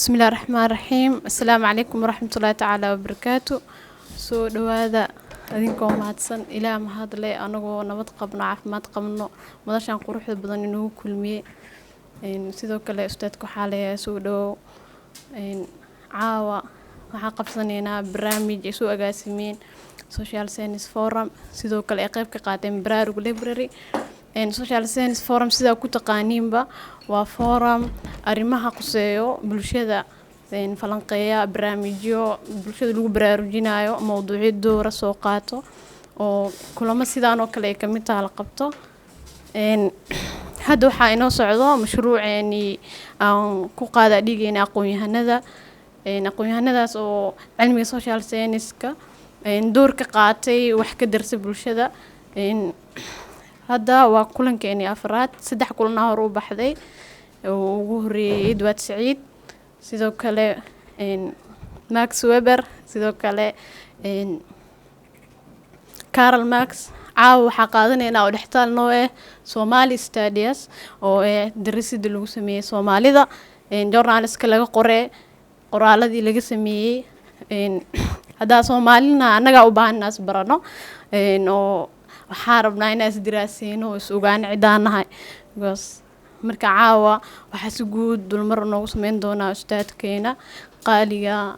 Bismillahi raxmaan raxiim. Asalaamu calaykum waraxmatullaahi tacaala wabarakaatu. Soo dhowaada adinkoo mahadsan. Ilaah mahadle, anagoo nabad qabno, caafimaad qabno, madashan quruxda badan inoogu kulmiyey. Sidoo kale ustaadka waxaa leeyahay soo dhowow. Caawa waxaan qabsanaynaa barnaamij ay soo agaasimeen Social Science Forum, sidoo kale ay qayb ka qaateen Baraarug Library. Social Science Forum, sidaa ku taqaaniinba, waa forum arrimaha quseeyo bulshada falanqeeya, barnaamijyo bulshada lagu baraarujinayo, mowduucyo doora soo qaato oo kulamo sidaan oo kale ay kamid taha la qabto. Hadda waxaa inoo socdo mashruuceenii aan ku qaada dhigayna aqoon-yahanada, aqoon-yahanadaas oo cilmiga social science-ka door ka qaatay, wax ka darsa bulshada. Hadda waa kulankeenii afraad. Saddex kulanaa hore u baxday oo ugu horeeyay Edward Saciid, sidoo kale Max Weber, sidoo kale Karl Marx. Caawa waxaa qaadanaynaa oo dhextaal noo ah Somali Studies, oo eh darasidii lagu sameeyey Soomaalida, journalska laga qoree, qoraaladii laga sameeyey. Haddaa Soomaalina annagaa u baahan inaan is barano, oo waxaa rabnaa inaan is diraaseyno oo is ogaano ciddaan nahay, because marka caawa waxaa si guud dulmar noogu sameyn doonaa ustaadkeena qaaliga,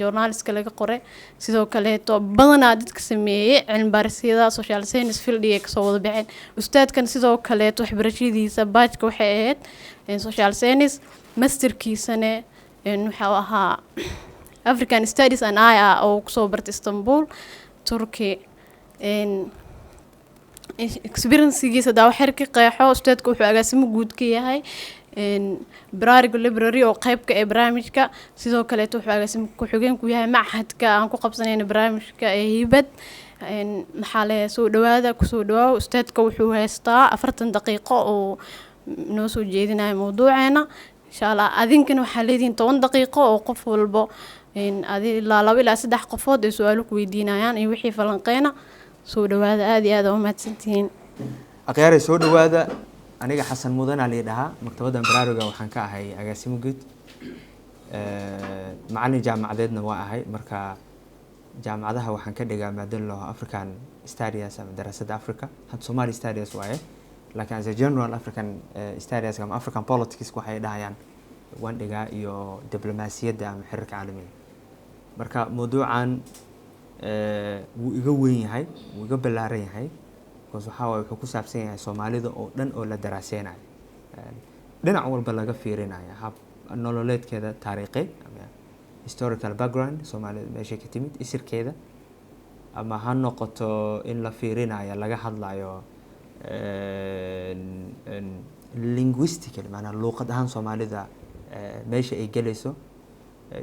journalska laga qore, sidoo kaleeto badanaa dadka sameeyey cilmi baarisyada social science field ay kasoo wada baxeen. Ustaadkan sidoo kaleeto waxbarashadiisa bachelorka waxay ahayd social science, masterkiisane wuxuu ahaa African Studies and IA oo kusoo bartay Istanbul, Turkey. Experiencegiisa hadaa wax yar ka qeexo, ustaadka wuxuu agaasimo guud ka yahay Baraarug Library oo qeyb ka ee barnaamijka. Sidoo kaleeto wuxuu agaasimo ku-xigeen ku yahay machadka aan ku qabsanayno barnaamijka ee Hibad. Maxaa leeyahay, soo dhawaada, kusoo dhawaaw. Ustaadka wuxuu haystaa 40 daqiiqo oo noo soo jeedinayo mawduuceena, insha Allah. Adinkana waxaa leedihiin 10 daqiiqo oo qof walbo adi ilaa laba ilaa saddex qofood ay su-aalo ku weydiinayaan iyo wixii falanqeyna. Soo dhawaada, aada iyo aada u mahadsantihiin. Akhyaarey, soo dhawaada. Aniga Xasan Mudanaa lii dhahaa. Maktabaddan Baraaruga waxaan ka ahay agaasimo guud, macallin jaamacadeedna waa ahay. Marka jaamacadaha waxaan ka dhigaa maadada laho African Studies ama daraasadda Africa. Hadda Somali Studies waaye, laakiin as a general African Studies ama African politics waxay dhahayaan waan dhigaa, iyo diblomaasiyadda ama xiriirka caalamiga. Marka mawduucan wuu iga weyn yahay, wuu iga ballaaran yahay, because waxaa waaye wuxuu ku saabsan yahay Soomaalida oo dhan oo la daraaseynayo, dhinac walba laga fiirinayo, hab nololeedkeeda taariikheed ama historical background, Soomaalida meeshay ka timid, isirkeeda, ama ha noqoto in la fiirinayo, laga hadlayo linguistically, maanaa luuqad ahaan Soomaalida meesha ay gelayso,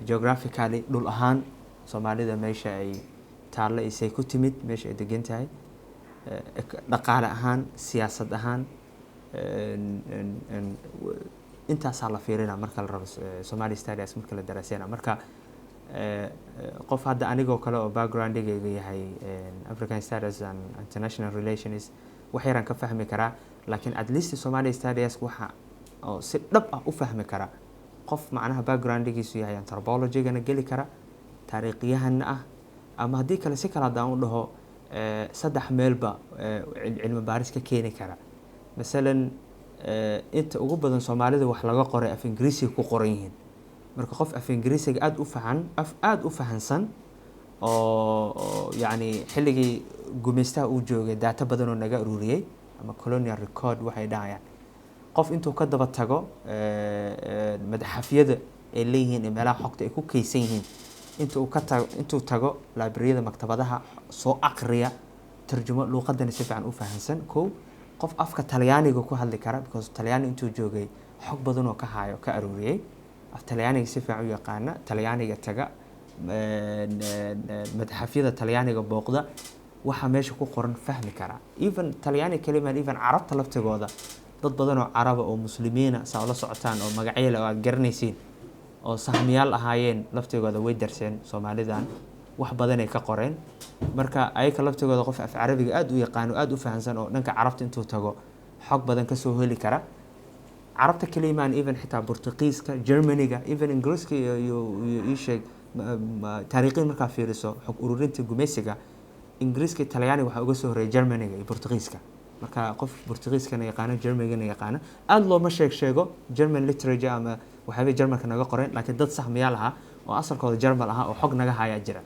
geographically, dhul ahaan Soomaalida meesha ay taallo, isay ku timid, meesha ay degan tahay, dhaqaale ahaan, siyaasad ahaan. Intaasaa la fiirina marka la rabo Somali Studies marka la daraaseyna. Marka qof hadda anigoo kale oo backgroundigayga yahay African Studies and International Relations, wax yaraan ka fahmi karaa, laakiin at least Somali Studies waxa oo si dhab ah u fahmi kara qof macnaha backgroundigiisu yahay anthropologygana geli kara, taariikhyahanna ah, ama haddii kale si kale haddaan u dhaho, saddex meelba cilmi baaris ka keeni kara. Masalan, inta ugu badan Soomaalida wax laga qoray af Ingiriisiga ku qoran yihiin. Marka qof af Ingiriisiga aada u fahan, af aada u fahansan oo yacni xilligii gumeystaha uu joogay data badan oo naga ururiyey ama colonial record waxay dhahayaan, qof intuu ka daba tago madxafyada ay leeyihiin ee meelaha xogta ay ku keysan yihiin, inta uu ka tago, intuu tago libraryada, maktabadaha, soo aqriya, tarjumo, luuqadana si fiican u fahansan. Kow, qof afka Talyaaniga ku hadli kara, because Talyaani intuu joogay xog badan oo ka hayo, ka aruuriyey, af Talyaaniga si fiican u yaqaana, Talyaaniga taga, madxafyada Talyaaniga booqda, waxa meesha ku qoran fahmi kara. Even Talyaani kalimaan, even Carabta laftigooda, dad badan oo Caraba oo Muslimiina saa ula socotaan oo magacyo leh oo aad garanaysiin oo sahmiyaal ahaayeen, laftigooda way darseen Soomaalidan, wax badanay ka qoreen. Marka ayaka laftigooda qof af Carabiga aada u yaqaano, aada u fahansan oo dhanka Carabta intuu tago xog badan kasoo heli kara. Carabta kaliya maan, even xitaa Portugiiska, Germanyga, even Ingiriiska iyo ii sheeg, taariikhiin markaa fiiriso xog ururinta gumaysiga Ingiriiska iyo Talyaaniga, waxaa uga soo horreeyay Germanyga iyo Portugiiska. Marka qof Portugiiskana yaqaano, Germanygana yaqaano, aada looma sheeg sheego German literature ama waxyaabay Germanka naga qoreen, laakiin dad sahmiyaal ahaa oo asalkooda German ahaa oo xog naga hayaa jira.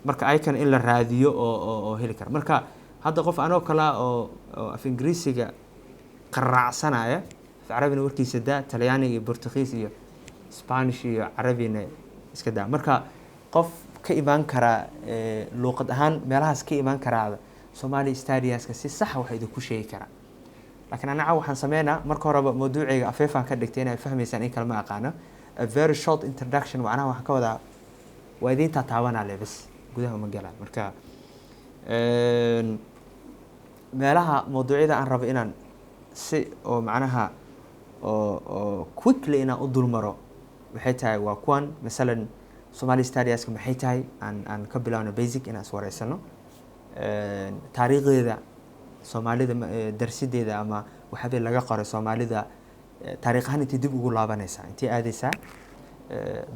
Marka ayakan in la raadiyo oo heli kara. Marka hadda qof anoo kale ah oo af Ingiriisiga qaraacsanaya, af Carabina warkiisa daa, Talyaaniga iyo Portugiis iyo Spanish iyo Carabina iska daa, marka qof ka imaan karaa luuqad ahaan meelahaas ka imaan karaada Somali studieska si saxa waxa idinku sheegi karaa. Laakiin anaga waxaan sameynaa marka horeba mawduucayga afeefaan ka dhigtay, inay fahmaysaan in kale ma aqaano, a very short introduction. Macnaha waxaan ka wadaa waa idiin taataabanaa le bas, gudaha uma galaan. Marka meelaha mawduucyada aan rabo inaan si oo macnaha oo quickly inaan u dulmaro waxay tahay waa kuwan. Masalan, Somali studieska maxay tahay? Aan ka bilowno basic inaan iswareysano taariikhdeeda Soomaalida, darsideeda ama waxyaabihii laga qoray Soomaalida, taariikh ahaan intay dib ugu laabanaysaa, intay aadaysaa.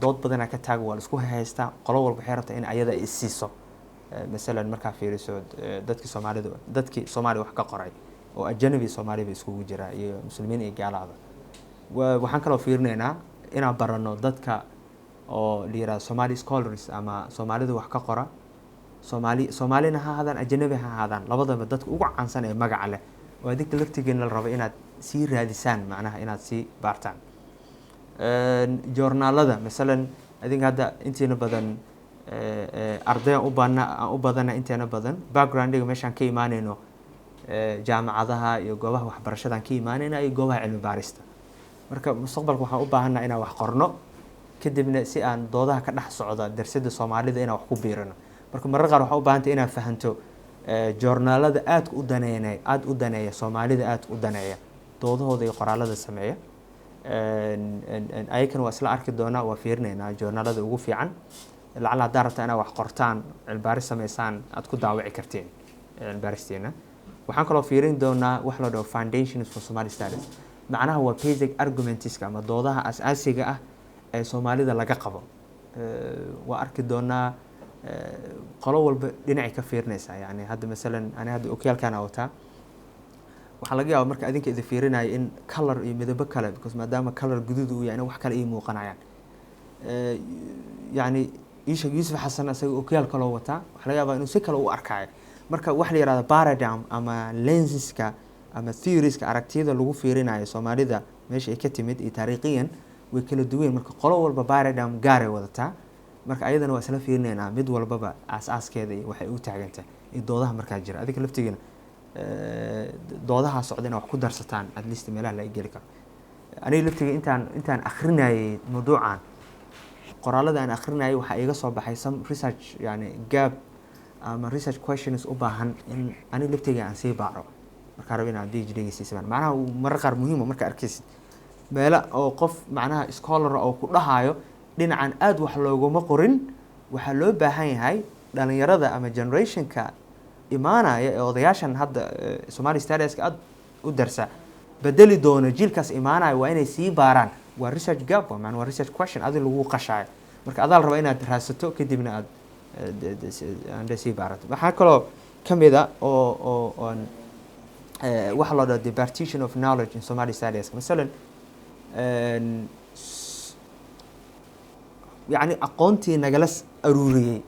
Dood badanaa ka taagan, waa la isku haystaa, qolo walba waxay rabtaa in ayada ay isiiso. Masalan, markaa fiiriso dadkii Soomaalida, dadkii Soomaaliya wax ka qoray oo ajanabi Soomaaliya ba iskugu jira iyo Muslimiin iyo gaalada. Waxaan kaloo fiirinaynaa inaan barano dadka oo la yihahdo Somali scholars ama Soomaalida wax ka qora, Soomaali Soomaalina ha ahaadaan, ajanabi ha ahaadaan, labadaba dadka ugu caansan ee magaca leh oo adinka laftigeena la rabo inaad sii raadisaan, macnaha inaad sii baartaan. Joornaalada masalan, adinka hadda intiina badan arday aan u baana aan u badana, inteena badan backgroundiga meeshaan ka imaanayno jaamacadaha iyo goobaha waxbarashadaan ka imaanayna iyo goobaha cilmi baarista. Marka mustaqbalka waxaan u baahanaa inaan wax qorno, kadibna si aan doodaha ka dhex socda darsadda Soomaalida inaan wax ku biirano. Marka marar qaar waxaa u baahantay inaad fahanto joornaalada aadka u daneynay, aada u daneeya Soomaalida, aadka u daneeya doodahooda iyo qoraalada sameeya. Ayakana waa isla arki doonaa, waa fiirinaynaa joornaalada ugu fiican, lacala haddaa rabtaa inaad wax qortaan, cilmibaaris sameysaan, aad ku daawici karteen cilmibaaristeena. Waxaan kaloo fiirin doonaa wax loo dhaho foundations for Somali studies, macnaha waa basic argumentska ama doodaha asaasiga ah ee Soomaalida laga qabo. Waa arki doonaa qolo walba dhinacay ka fiirinaysaa. Yani hadda masalan ani hadda okyaalkaan wataa, waxaa laga yaabaa marka adinka idin fiirinaya in color iyo midabo kale, because maadaama color guduud uu yahay, in wax kale ii muuqanayaan. Yani iisheeg, Yuusuf Xasan isaga okyaal kaloo wataa, waxaa laga yaabaa inuu si kale u arkaayo. Marka waxa la yihahda paradigm ama lenseska ama theorieska, aragtiyada lagu fiirinayo Soomaalida meesha ay ka timid iyo taariikhiyan way kala duwan. Marka qolo walba paradigm gaaray wadataa. Marka ayadana waa isla fiirinaynaa mid walbaba aas-aaskeeda iyo waxay u taagantahay iyo doodaha markaa jira. Adiga laftigiina doodaha socda inaa wax ku darsataan, at least meelaha laga geli karo. Aniga laftiga intaan akrinayay mawduucan, qoraalada aan akrinayay, waxaa iga soo baxay some research, yani gap ama research questions u baahan in aniga laftiga aan sii baaro markaa rabo inaan PhD ga sii sameyn. Macnaha marar qaar muhiim marka arkaysid meelo oo qof macnaha scholar oo ku dhahayo dhinacan aada wax looguma qorin, waxaa loo baahan yahay dhalinyarada ama generationka imaanaya ee odayaashan hadda Somali studieska aada u darsa bedeli doono, jiilkaas imaanaya waa inay sii baaraan. Waa research gap, waa macnaa waa research question adi lagu qashaayo. Marka adaa la rabaa inaad raadsato, kadibna aad ande sii baarato. Waxaa kaloo ka mid a oo oon waxa loo dhaho the partition of knowledge in Somali studies. Masalan, yacni aqoontii nagala aruuriyey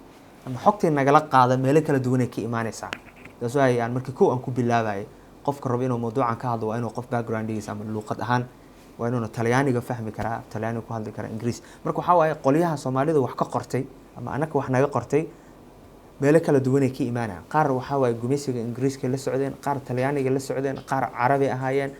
ama xogtii nagala qaada meelo kala duwanay ka imaaneysaa. Taas waay aan markii kow aan ku bilaabayay, qofka rabo inuu mawduucan ka hadlo waa inuu qof backgroundgiisa ama luuqad ahaan waa inuuna Talyaaniga fahmi karaa, Talyaaniga ku hadli karaa, Ingiriis. Marka waxaa waaye qolyaha Soomaalida wax ka qortay ama anaka wax naga qortay meelo kala duwanay ka imaanayaan. Qaar waxaa waaye gumaysiga Ingiriiska la socdeen, qaar Talyaaniga la socdeen, qaar Carabi ahaayeen,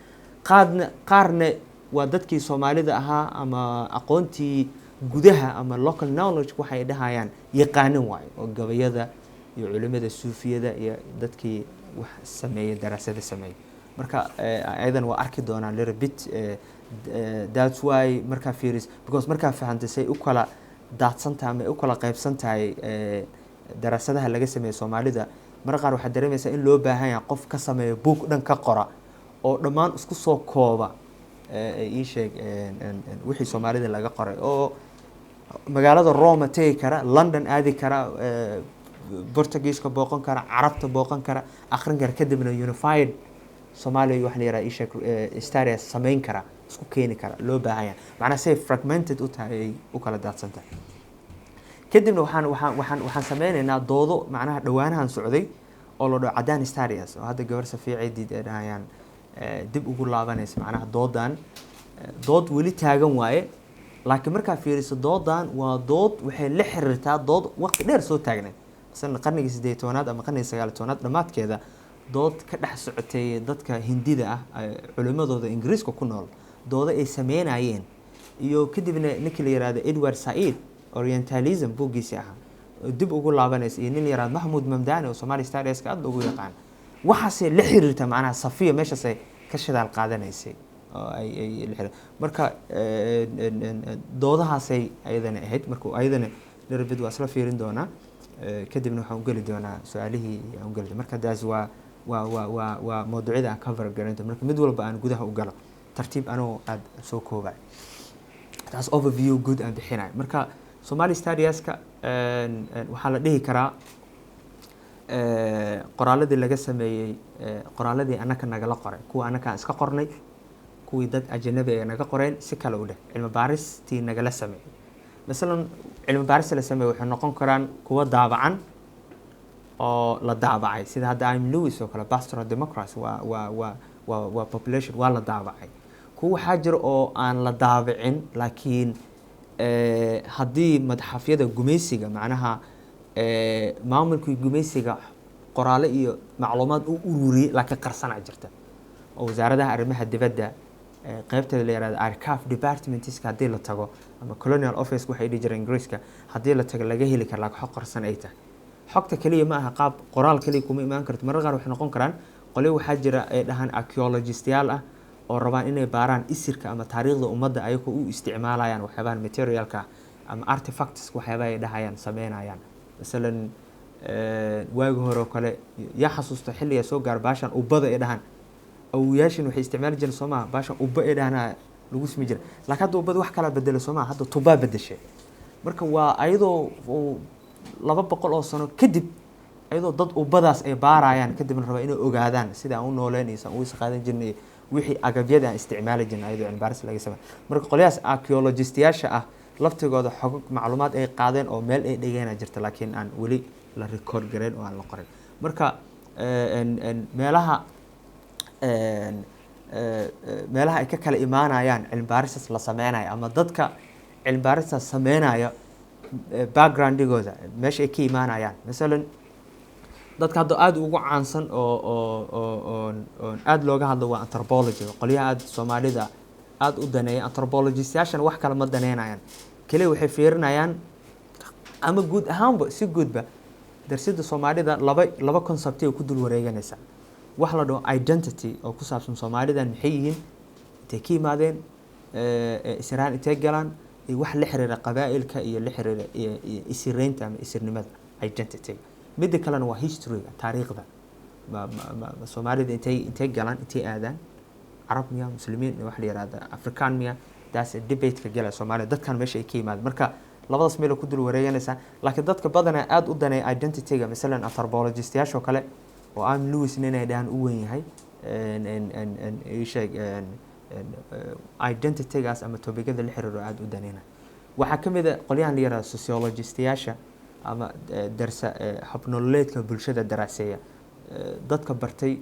qaarna waa dadkii Soomaalida ahaa ama aqoontii gudaha ama local knowledge waxay dhahayaan yaqaanin waayo, oo gabayada iyo culimada suufiyada iyo dadkii wax sameeyey, daraasada sameeyey. Marka ayadan waa arki doonaa little bit. That's why markaa fiiris, because markaa fahantay say u kala daadsan tahay ama ay u kala qaybsan tahay daraasadaha laga sameeyo Soomaalida, marka qaar waxaad dareemaysaa in loo baahan yahay qof ka sameeya book dhan ka qora oo dhammaan isku soo kooba. Ii sheeg wixii Soomaalida laga qoray oo magaalada Roma tegi kara, London aadi kara, Portugiiska booqan kara, Carabta booqan kara, akhrin kara, kadibna unified Soomaaliya waxa la yiraahdaa, ii sheeg, studies samayn kara, isku keeni kara loo baahan yahay. Macnaha say fragmented u tahay, ay u kala daadsan tahay. Kadibna waxaan sameynaynaa doodo macnaha dhowaanahan socday oo la dhaho Cadaan Studies, oo hadda gabar Safiya Ciidiid ay dhahayaan dib ugu laabanaysa. Macnaha doodan dood weli taagan waaye, laakiin markaa fiiriso doodan waa dood waxay la xiriirtaa dood waqti dheer soo taagnayd, masalan qarnigii 18aad ama qarnigii 19aad dhammaadkeeda, dood ka dhex socotay dadka Hindida ah, culimmadooda Ingiriiska ku nool, doodo ay sameynayeen. Iyo kadibna ninkii la yihahdo Edward Said, Orientalism buuggiisii ahaa oo dib ugu laabanaysa, iyo nin la yihahdo Mahmood Mamdani oo Somali Studieska aad loogu yaqaan. Waxaasay la xiriirta, macnaha Safiya meeshaasay ka shidaal qaadanaysay oo ay la xiriir. Marka doodahaasay ayadana ahayd. Marka ayadana dherbid waa isla fiirin doonaa. Kadibna waxaan ugeli doonaa su-aalihii aan ugeli. Marka taas waa mawduucyada aan cover garan. Marka mid walba aan gudaha u galo tartiib anoo aada soo koobay, taas overview guud aan bixinayo. Marka Somali Studieska waxaa la dhihi karaa qoraaladii laga sameeyey, qoraaladii annaka nagala qoray, kuwa annaka aan iska qornay, kuwii dad ajanabi ay naga qoreen, si kale u dheh cilmi baaristii nagala sameeyey. Masalan cilmi baarista la sameeyey waxay noqon karaan kuwa daabacan oo la daabacay, sida hadda I.M. Lewis oo kale, Pastoral Democracy waa population, waa la daabacay. Kuwa waxaa jira oo aan la daabicin, laakiin haddii madxafyada gumaysiga, macnaha maamulkii gumaysiga qoraale iyo macluumaad u ururiyey laakiin qarsanaa jirta, oo wasaaradaha arrimaha dibadda qaybteeda la yihahdo archive departmentska haddii la tago, ama Colonial Office waxay dhihi jireen Ingiriiska, haddii la tago laga heli karo, laakiin xog qarsan ay tahay. Xogta kaliya ma aha qaab qoraal kaliya kuma imaan karto. Mararka qaar waxay noqon karaan qolyo waxaa jira ay dhahaan archaeologistayaal ah oo rabaan inay baaraan isirka ama taariikhda ummadda, ayagoo u isticmaalayaan waxyaabahan materialka ama artifacts, waxyaabaha ay dhahayaan sameynayaan. Masalan waagi hore oo kale, yaa xasuusta xilligaa soo gaar baashan ubada ay dhahaan? Awowayaashin waxay isticmaali jireen, soo maha, baashan uba ay dhahaan lagu simi jiray, laakiin hadda ubada wax kalaa bedelo, soo maha? Hadda tubaa bedeshay. Marka waa ayadoo 200 oo sano kadib, ayadoo dad ubadaas ay baarayaan, kadibna raba inay ogaadaan sida aan u nooleen iyo saan u isqaadan jirnay iyo wixii agabyada aan isticmaali jirnay, ayadoo cilmi baaris laga samey. Marka qolyahaas archaeologistayaasha ah laftigooda xog macluumaad ay qaadeen oo meel ay dhigeena jirta, laakiin aan weli la record gareyn oo aan la qorin. Marka meelaha ay ka kala imaanayaan cilmi baaristaas la sameynayo ama dadka cilmi baaristaas sameynaya backgroundigooda, meesha ay ka imaanayaan. Masalan dadka hadda aada ugu caansan oo oon aada looga hadlo waa anthropology, qolyaha aada Soomaalida aada u daneeya. Anthropologistayaashan wax kale ma daneynayaan, keliya waxay fiirinayaan ama guud ahaanba si guudba darsidda Soomaalida laba concept ay ku dul wareeganaysaa: wax la dhaho identity oo ku saabsan Soomaalidan maxay yihiin, intay ka yimaadeen, israan intay galaan, iyo wax la xiriira qabaa'ilka iyo la xiriira iyo isireynta ama isirnimada, identity. Midda kalena waa historyga, taariikhda. Ma Soomaalida intay galaan, intay aadaan, Carab miya, Muslimiin, wax la yihahda Afrikaan miya? Taas debate-ka gala Soomaalida, dadkan meesha ay ka yimaadeen. Marka labadaas meel ku dul wareeganaysaa, laakiin dadka badanaa aada u daneeya identity-ga, masalan anthropologistayaasha oo kale oo I.M. Lewis nin ay dhahaan u weyn yahay, ii sheeg, identity-gaas ama topicada la xiriiro aada u daneynaya. Waxaa ka mid a qolyahan la yihahdo sociologistayaasha ama darsa habnololeedka bulshada daraaseeya. Dadka bartay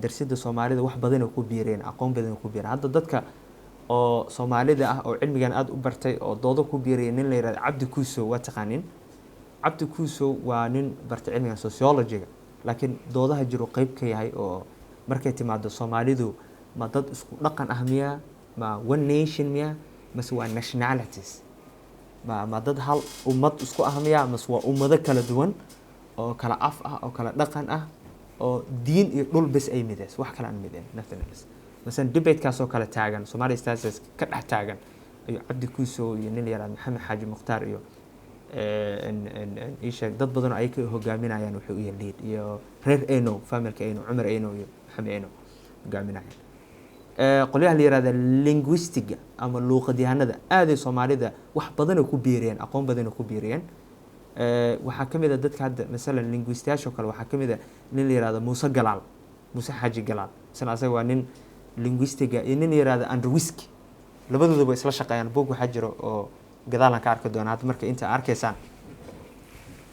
darsidda Soomaalida wax badan oo ku biireen, aqoon badan oo ku biireen. Hadda dadka oo Soomaalida ah oo cilmigan aada u bartay oo doodo ku biiraya, nin la yihahdo Cabdi Kuusow, waa taqaanin. Cabdi Kuusow waa nin bartay cilmigan sociology-ga, laakiin doodaha jiro qeyb ka yahay oo markay timaado Soomaalidu ma dad isku dhaqan ah miya, ma one nation miya, mase waa nationalities, ma dad hal ummad isku ah miya, mase waa ummado kala duwan oo kala af ah oo kala dhaqan ah oo diin iyo dhul bes ay midees, wax kale aan mideen, nothing else. Masalan debatekaasoo kale taagan, Somali Studies ka dhex taagan, ayuu Cabdi Kuusow iyo nin la yihahdo Maxamed Xaaji Mukhtaar iyo ii sheeg dad badan oo ay ka hogaaminayaan, wuxuu u yahay lead, iyo reer Eno, familka Eno, Cumar Eno iyo Maxamed Eno hogaaminayaan. Qolyaha la yihahda linguistiga ama luuqadyahanada aaday Soomaalida wax badanay ku biiriyeen, aqoon badanay ku biiriyeen. Waxaa ka mid a dadka hadda masalan linguistayaasha oo kale, waxaa ka mid a nin la yihahdo Muuse Galaal, Muuse Xaaji Galaal. Masalan asaga waa nin linguistiga, iyo nin la yihahdo Andrewiski, labadooda way isla shaqeeyaan. Buug waxaa jiro oo gadaalan ka arki doona hadda. Marka inta arkaysaan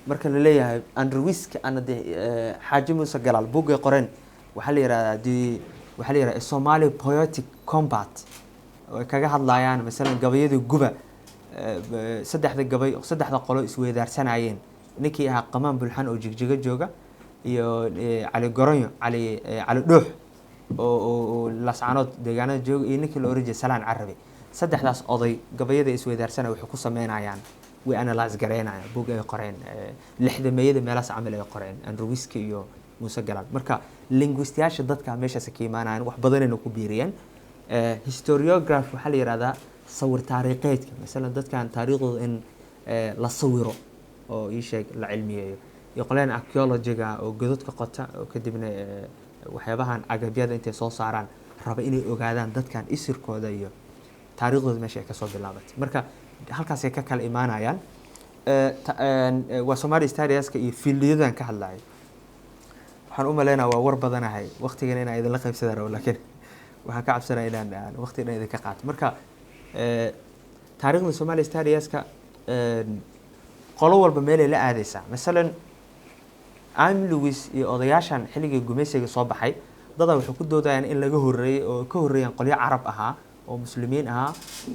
marka la leeyahay Andrewiski ana de Xaaji Muuse Galaal buuggay qoreen waxaa la yihahdaa the waxaa la yihahdaa Somali Poetic Combat, oo ay kaga hadlayaan masalan gabayadii guba, saddexda gabay, saddexda qolo isweydaarsanayeen, ninkii ahaa Qamaan Bulxan oo Jigjigo jooga iyo Cali Goronyo, Cali Dhuux oo Lascanood deegaanada jooga, iyo ninkii la oran jiray Salaan Carabi. Saddexdaas oday gabayada isweydaarsanaya waxay ku sameynayaan, way analyse gareynayaan buug ay qoreen 60-meeyada meelahaas camal ay qoreen Andrewiski iyo Muuse Galaal. Marka linguistayaasha dadka meeshaas ka imaanayaan wax badanayna ku biiriyeen. Historiograph waxaa la yihahdaa sawir taariikheedka, masalan dadkan taariikhdooda in la sawiro oo ii sheeg la cilmiyeeyo, iyo qolyahan archaeology-ga oo godadka qota oo kadibna waxyaabahan agabyada intay soo saaraan raba inay ogaadaan dadkan isirkooda iyo taariikhdooda meesha ay kasoo bilaabatay. Marka halkaasay ka kala imaanayaan. Waa Somali studieska iyo fieldiyadan ka hadlayo. Waxaan u maleynaa waa war badanahay, waqtigan inaan idinla qaybsada rabo, laakiin waxaan ka cabsanaya inaan aan waqti dhan idinka qaato. Marka taariikhda Somali studieska qolo walba meelay la aadeysaa. Masalan I.M. Lewis iyo odayaashan xilligii gumaysiga soo baxay, dadaa waxay ku doodayaan in laga horreeyey oo ka horreeyaan qolyo Carab ahaa oo Muslimiin ahaa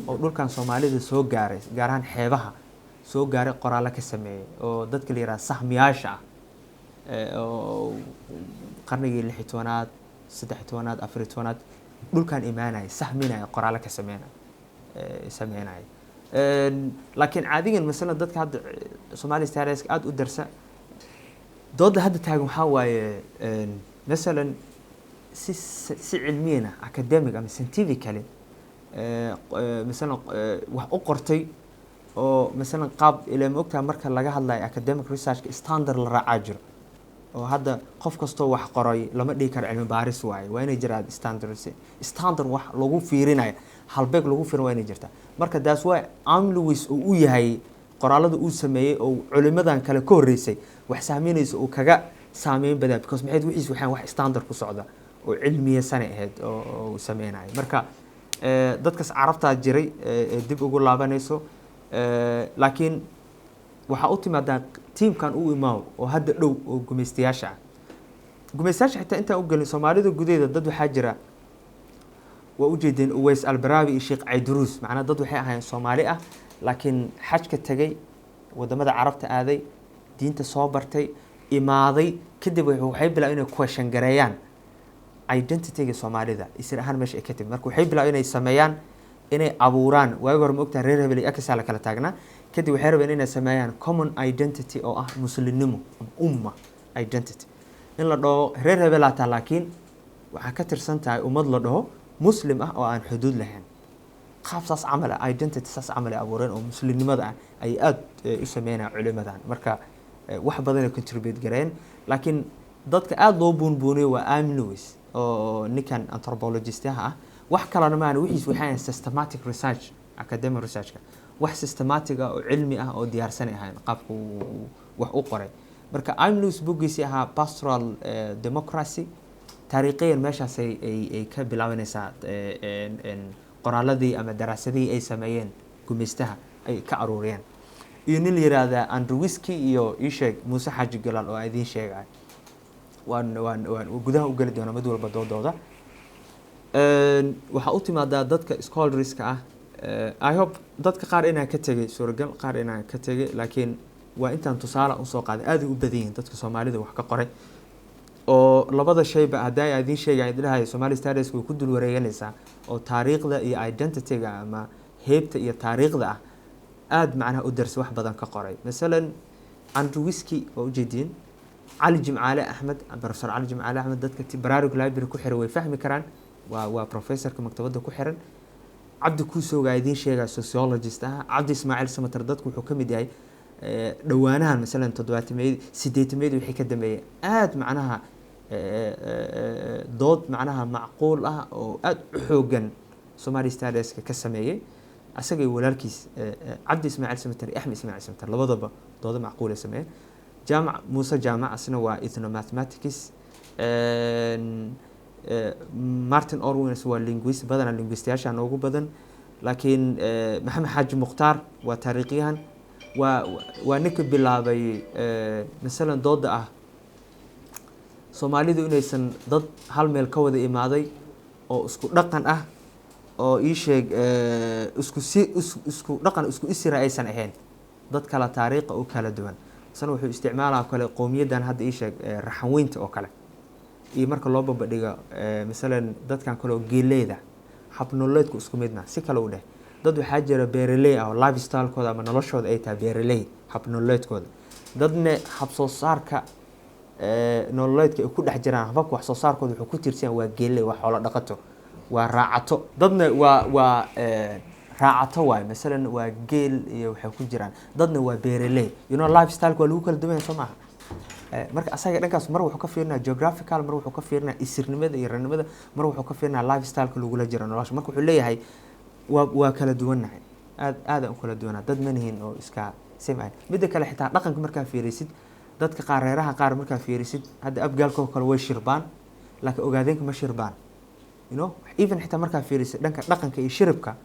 oo dhulkan Soomaalida soo gaaray, gaar ahaan xeebaha soo gaaray, qoraallo ka sameeyey, oo dadka la yihahda sahmiyaasha ah, oo qarnigii 16aad, 13aad, 14aad dhulkan imaanaya, sahminaya, qoraallo ka sameynaya. Laakiin caadigan masalan dadka hadda Somali studies aada u darsa, dooda hadda taagan waxaa waaye masalan si cilmiyan ah, academic ama scientifically, masalan wax u qortay oo masalan qaab ilaa ma ogtahay, marka laga hadlayo academic research standard la raacaa jiro, oo hadda qof kastoo wax qoray lama dhihi karo cilmi baaris waaye. Waa inay jiraan standard wax lagu fiirinayo, halbeeg lagu fiirin waa inay jirtaa. Marka taas waa I.M. Lewis uu u yahay qoraalada uu sameeyey oo culimadan kale ka horreysay wax saameynaysa uu kaga saameyn badan, because maxay wixiis waxaan wax standard ku socda oo cilmiyasanay ahayd oo uu sameynayo. Marka dadkaas Carabtaa jiray ee dib ugu laabanayso. Laakiin waxaa u timaadaa tiimkan u imaaw oo hadda dhow oo gumaystayaasha ah. Gumaystayaasha xitaa intaan u gelin, Soomaalida gudaheeda dad waxaa jira, waa ujeedeen Uweys Albaraawi iyo Sheekh Cayduruus. Macnaa dad waxay ahaayeen Soomaali ah, laakiin xajka tegay, wadamada Carabta aaday, diinta soo bartay, imaaday, kadib waxay bilaabeen inay question gareeyaan identityga Soomaalida, isir ahaan meesha ay ka timid. Marka waxay bilaabeen inay sameeyaan, inay abuuraan. Waagi hore ma ogtahay reer hebel iyo akasaa la kala taagnaa. Kadib waxay rabeen inay sameeyaan common identity oo ah Muslimnimo ama umma identity, in la dhaho reer hebelaa taa, laakiin waxaa ka tirsan tahay ummad la dhaho Muslim ah oo aan xuduud lahayn. Qaab saas camal ah, identity saas camal ay abuureen oo muslimnimada ah ayay aada u sameynayaan culimadan. Marka wax badan ay contribute gareyn, laakiin dadka aada loo buunbuuniyo waa I.M. Lewis oo ninkan anthropologistaha ah. Wax kalena maana, wixiis waxay ahayn systematic research, academic researchka wax systematic ah oo cilmi ah oo diyaarsanay ahayn qaabka uu wax u qoray. Marka I.M. Lewis buggiisii ahaa Pastoral Democracy, taariikhiyan meeshaas ay ka bilaabanaysaa qoraaladii ama daraasadihii ay sameeyeen gumaystaha ay ka aruuriyeen, iyo nin la yiraahda Andrewiski iyo ii sheeg Muuse Xaaji Galaal oo aan idiin sheegay. Waan gudaha u geli doonaa mid walba doodooda. Waxaa u timaadaa dadka scholarska ah. I hope dadka qaar inaan ka tegay, suuragal qaar inaan ka tegay, laakiin waa intaan tusaale usoo qaaday. Aad ay u badan yihiin dadka Soomaalida wax ka qoray oo labada shayba haddii aan idiin sheegay dhahay Somali studies way ku dul wareeganaysaa, oo taariikhda iyo identity-ga ama heybta iyo taariikhda ah aada macnaha u darsi, wax badan ka qoray. Masalan Andrewiski waa ujeediin, Cali Jimcaale Axmed, Professor Cali Jimcaale Axmed, dadka Baraarug Library ku xiran way fahmi karaan, waa professorka maktabadda ku xiran. Cabdi Kuusooga idiin sheegaya, sociologist ah. Cabdi Ismaaciil Samatar, dadku wuxuu ka mid yahay dhowaanahan, masalan 70-meeyadii, 80-meeyadii wixii ka dambeeyay aada macnaha Dood macnaha macquul ah oo aada u xoogan Somali Studieska ka sameeyey, asaga iyo walaalkiis Cabdi Ismaaciil Samatar iyo Axmed Ismaaciil Samatar, labadaba doodo macquul ay sameeyeen. Jaamac Muuse Jaamac asna waa ethnomathematics. Martin Orwins waa linguist, badanaa linguistayaasha noogu badan. Laakiin Maxamed Xaaji Mukhtaar waa taariikhyahan, waa ninka bilaabay masalan dooda ah Soomaalidu inaysan dad hal meel ka wada imaaday oo isku dhaqan ah oo ii sheeg isku si isku dhaqan, isku isira aysan ahayn, dad kala taariikha oo kala duwan. Isna wuxuu isticmaalaa kale qowmiyaddan hadda ii sheeg Raxanweynta oo kale iyo marka loo babadhigo masalan dadkan kale oo geeleyda, habnololeedku isku midna. Si kale u dheh, dad waxaa jira beeraley ah oo lifestylekooda ama noloshooda ay tahay beeraley habnololeedkooda, dadna hab soo saarka nololeedka ay ku dhex jiraan, hababka wax soo saarkooda wuxuu ku tiirsan yahay waa geeley, waa xoolo dhaqato, waa raacato. Dadna waa raacato waaye, masalan waa geel iyo waxay ku jiraan, dadna waa beeraley. Lifestyleka waa lagu kala duwan yahay, soo maaha? Marka asaga dhankaas mar wuxuu ka fiirinaya geographical, mar wuxuu ka fiirinaya isirnimada iyo ranimada, mar wuxuu ka fiirinaya lifestyleka lagula jiro nolosha. Marka wuxuu leeyahay waa kala duwannahay, aad aadaan u kala duwannahay, dad manihin oo iska same ahayn. Midda kale, xitaa dhaqanka markaa fiirisid, dadka qaar, reeraha qaar markaa fiirisid, hadda Abgaalka oo kale way shirbaan, laakiin Ogaadeenka ma shirbaan. Even xitaa markaa fiirisid dhanka dhaqanka iyo shiribka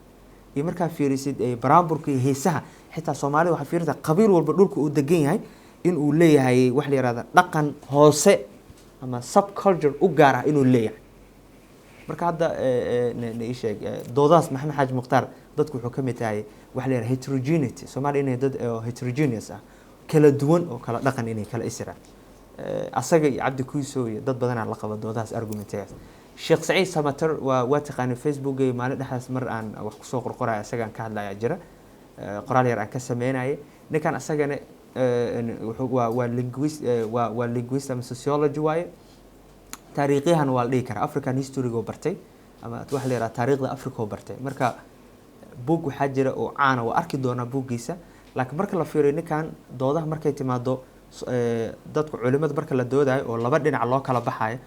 iyo markaa fiirisid baraamburka iyo heesaha, xitaa Soomaalida waxaa fiirisa qabiil walba dhulka uu degan yahay in uu leeyahay wax la yihahda dhaqan hoose ama subculture u gaar ah inuu leeyahay. Marka hadda na ii sheeg doodahaas Maxamed Xaaji Mukhtaar dadku wuxuu ka mid tahay waxa la yihahda heterogeneity, Soomaaliya inay dad heterogeneous ah, kala duwan oo kala dhaqan, inay kala isiraan. Asaga iyo Cabdi Kuiso iyo dad badanaa la qaba doodahaas, argumentigaas. Sheekh Saciid Samater waa taqaanay, Facebookay maalin dhexdaas mar aan wax kusoo qorqoraya isagaan ka hadlaya jira, qoraal yar aan ka sameynayay. Ninkan asagana wuxuu waa linguist, waa linguist ama sociology waaye, taariikhyahan waa la dhihi karaa. African history-go bartay ama waxa la yihahda taariikhda Africa oo bartay. Marka buug waxaa jira oo caana, waa arki doonaa buuggiisa. Laakiin marka la fiiriyo ninkan doodaha markay timaado dadka culimada marka la doodayo oo laba dhinac loo kala baxayo,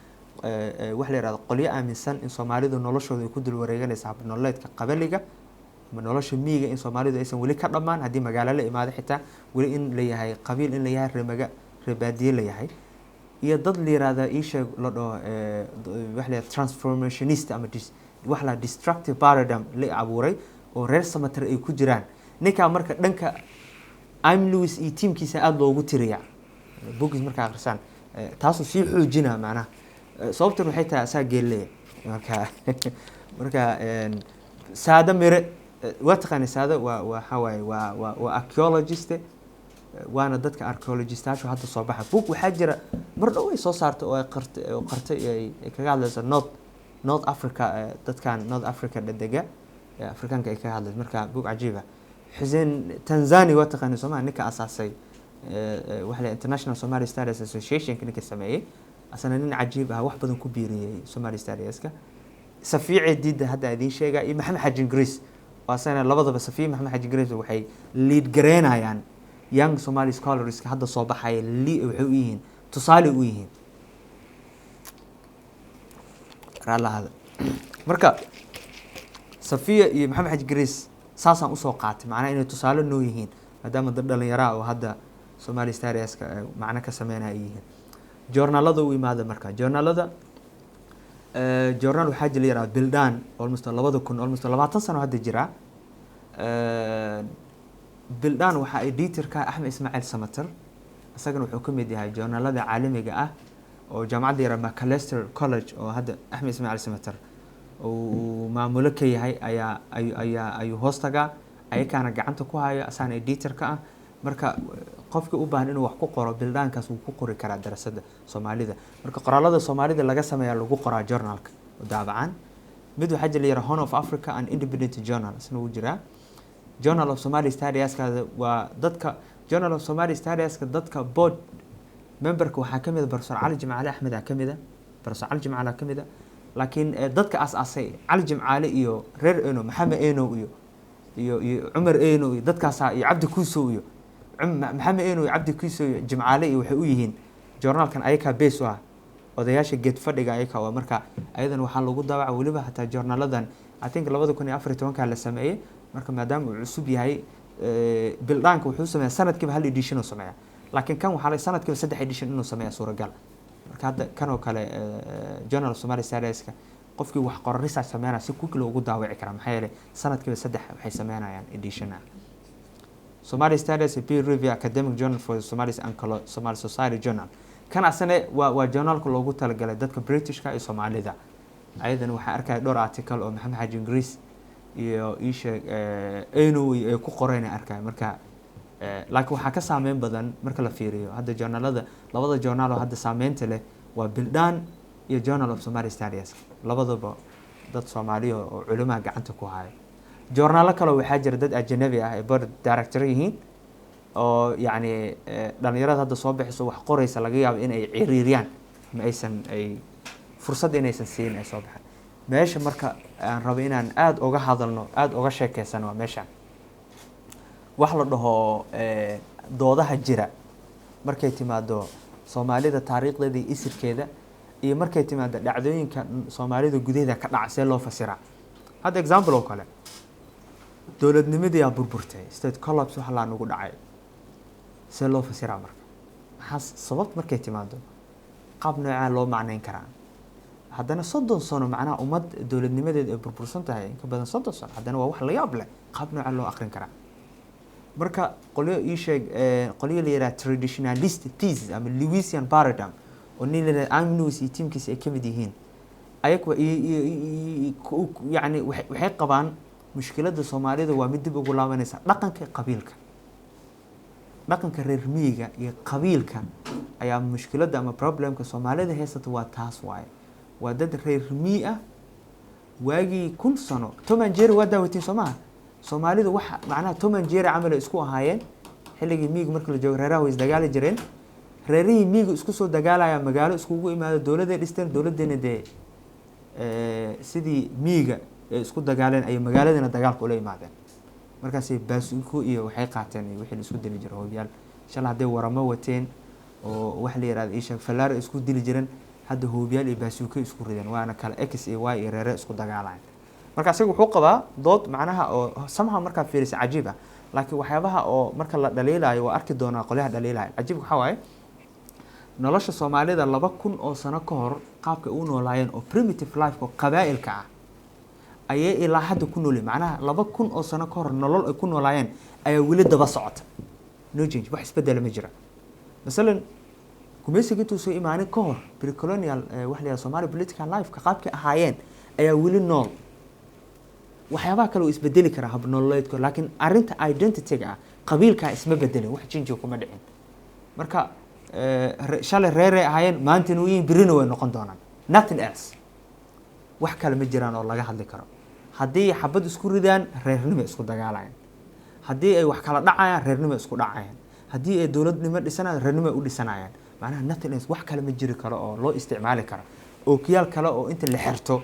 waxa la yihahda qolyo aaminsan in Soomaalidu noloshooda ay ku dul wareeganaysa habnololeedka qabaliga ama nolosha miyiga, in Soomaalidu aysan weli ka dhammaan haddii magaalo la imaado, xitaa weli in la yahay qabiil, in la yahay reemaga, reebaadiye la yahay, iyo dad la yihahda ii sheeg la dhaho waxa la yihahda transformationist ama wax la destructive paradigm la abuuray oo reer Samater ay ku jiraan. Ninkaa marka dhanka Im Lewis iyo tiimkiisa aada loogu tiriyaa bogis markaa akhrisaan, taasuu sii xoojinaa macnaha. Sababtan waxay tahay asaa geelleya. Marka Saada Mire waa taqaanay. Saada waa waxaa waaye waa archaeologist, waana dadka archaeologistaashu hadda soo baxa. Book waxaa jira mar dhow ay soo saartay oo ay qartay oo qartay ay kaga hadlayso North Africa, dadkan North Africa dhadega Afrikaanka ay kaga hadlayso. Marka book cajiib ah. Xuseen Tanzania waa taqaanay, Soomaa? Ninka asaasay waxa la International Somali Studies Association, ninka sameeyey, asana nin cajiib ah, wax badan ku biiriyey Somali Studieska. Safiice Diidda hadda idiin sheega iyo Maxamed Xaaji Ingiriis oo asana, labadaba Safiic, Maxamed Xaaji Ingiriis, waxay lead gareynayaan young Somali scholarska hadda soo baxaya, waxay u yihiin tusaale u yihiin raallahada. Marka Safiya iyo Maxamed Xaaji Ingiriis saasaan usoo qaatay, macnaha inay tusaale noo yihiin maadaama dad dhalinyaraa oo hadda Somali Studieska macno ka sameynaya ay yihiin. Joornaalada u imaada. Marka joornaalada, joornaal waxaa jira la yihahda Bildaan, almost 2000, almost 20 sano hadda jiraa. Bildaan waxaa editorka Axmed Ismaaciil Samater, isagana wuxuu ka mid yahay joornaalada caalamiga ah oo jaamacadda yara Macalester College oo hadda Axmed Ismaaciil Samater uu maamulo ka yahay ayaa ayaa ayuu hoos tagaa, ayakaana gacanta ku hayo, asaana editor ka ah. Marka qofkii u baahan inuu wax ku qoro Bildaankaas wuu ku qori karaa darasada Soomaalida. Marka qoraalada Soomaalida laga sameeya lagu qoraa journalka oo daabacan. Mid waxaa jira la yihahda Horn of Africa and Independent Journal, isna wuu jiraa. Journal of Somali Studieska waa dadka Journal of Somali Studieska dadka board memberka waxaa kamid a Professor Cali Jimcaale Axmed aa kamid a, Professor Cali Jimcaale aa kamid a. Laakiin dadka aas-aasay Cali Jimcaale iyo reer Eno, Maxamed Eno iyo Cumar Eno iyo dadkaasaa iyo Cabdi Kuusow iyo Maxamed Eno iyo Cabdi Kuusow iyo Jimcaale iyo waxay u yihiin journalkan ayakaa base u ah. Odayaasha geed fadhiga ayaka waa. Marka ayadan waxaa lagu daawaca weliba hataa joornaaladan, I think 2014-ka la sameeyey. Marka maadaama uu cusub yahay, Bildhaanka wuxuu sameeyaa sanadkiiba hal edition uu sameeyaa, laakiin kan waxaa la sanadkiiba saddex edition inuu sameeya suuragal. Marka hadda kan oo kale, Journal of Somali Studieska, qofkii wax qora, research sameynaya, si quickly ugu daawici karaa, maxaa yeelay sanadkiiba saddex waxay sameynayaan edition ah. Somali Studies, a peer review academic journal for the Somalis and Somali Society Journal. Kan asane waa journalka loogu talagalay dadka Britishka iyo Soomaalida. Ayadana waxaa arkaya dhowr article oo Maxamed Xaaji Ingiriis iyo iisheeg Eno ay ku qoreen arkaya. Marka laakiin waxaa ka saameyn badan marka la fiiriyo hadda journalada, labada journal oo hadda saameynta leh waa Bildhaan iyo Journal of Somali Studies. Labadaba dad Soomaaliya oo culimaha gacanta ku haya. Joornaalo kale waxaa jira dad ajanabi ah ay board director yihiin, oo yacni dhalinyarada hadda soo bixiso, wax qoraysa, laga yaabo in ay ciriiriyaan ama aysan ay fursad inaysan siin ay soo baxaan meesha. Marka aan rabo inaan aada uga hadalno, aada uga sheekeysano, waa meeshaan wax la dhaho doodaha jira markay timaado Soomaalida taariikhdeeda iyo isirkeeda, iyo markay timaado dhacdooyinka Soomaalida gudaheeda ka dhaca, see loo fasiraa. Hadda example oo kale, dowladnimadii aa burburtay, state collapse wax laa nagu dhacay, see loo fasiraa? Marka maxaa sababt markay timaado qaab noocaa loo macneyn karaa? Haddana 30 sano, macnaha ummad dowladnimadeed ay burbursan tahay in ka badan 30 sano, haddana waa wax la yaab leh. Qaab noocaa loo aqrin karaa? Marka qolyo ii sheeg, qolyo la yidhaha traditionalist thesis ama Lewisian paradigm, oo nin la yidhaha I.M. Lewis iyo tiimkiisa ay ka mid yihiin, ayaga yacni waxay qabaan mushkiladda Soomaalida waa mid dib ugu laabanaysa dhaqanka qabiilka, dhaqanka reer miyiga iyo qabiilka ayaa mushkiladda ama problemka Soomaalida haysata waa taas waaye. Waa dad reer miyi ah. Waagii 1000 sano Tom and Jerry waa daawatiin, soo maha? Soomaalidu waxa macnaha Tom and Jerry camal ay isku ahaayeen. Xilligii miyiga marka la joogo, reeraha way isdagaali jireen. Reerihii miyiga isku soo dagaalaya magaalo iskugu imaado, dowladay dhisteen. Dowladdeena dee sidii miyiga ay isku dagaaleen ayay magaaladana dagaalka ula imaadeen. Markaasay baasuuko iyo waxay qaateen iyo wixii la isku dili jiray, hoobiyaal. Insha Allah hadday waramo wateen oo wax la yihahdo isha fallaaro isku dili jireen, hadda hoobiyaal iyo baasuuko isku rideen, waana kala X iyo Y iyo reere isku dagaalayan. Marka isaga wuxuu qabaa dood macnaha oo somehow markaa fiirisa cajiib ah, laakiin waxyaabaha oo marka la dhaliilayo waa arki doonaa qolyaha dhaliilayo. Cajiibka waxaa waaye nolosha Soomaalida 2000 oo sano ka hor qaabka u noolaayeen oo primitive life oo qabaa'ilka ah ayay ilaa hadda ku noolyihin. Macnaha 2000 oo sano ka hor nolol ay ku noolaayeen ayaa weli daba socota, no change, wax isbedela ma jira. Masalan gumaysiga intuu soo imaanin ka hor, precolonial, waxa la yihahda Somali political life ka qaabkay ahaayeen ayaa weli nool. Waxyaabaha kale uu isbedeli karaa habnololeedko, laakiin arrinta identity-ga ah, qabiilkaa, isma bedelin, wax change kuma dhicin. Marka shalay reeray ahaayeen, maantana way yihiin, birina way noqon doonaan. Nothing else, wax kale ma jiraan oo laga hadli karo. Haddii xabad isku ridaan, reernimo isku dagaalayaan. Haddii ay wax kala dhacayaan, reernimo isku dhacayaan. Haddii ay dowladnimo dhisanayaan, reernimo u dhisanayaan. Macnaha nothing else, wax kale ma jiri karo oo loo isticmaali karo. Ookiyaal kale oo inta la xirto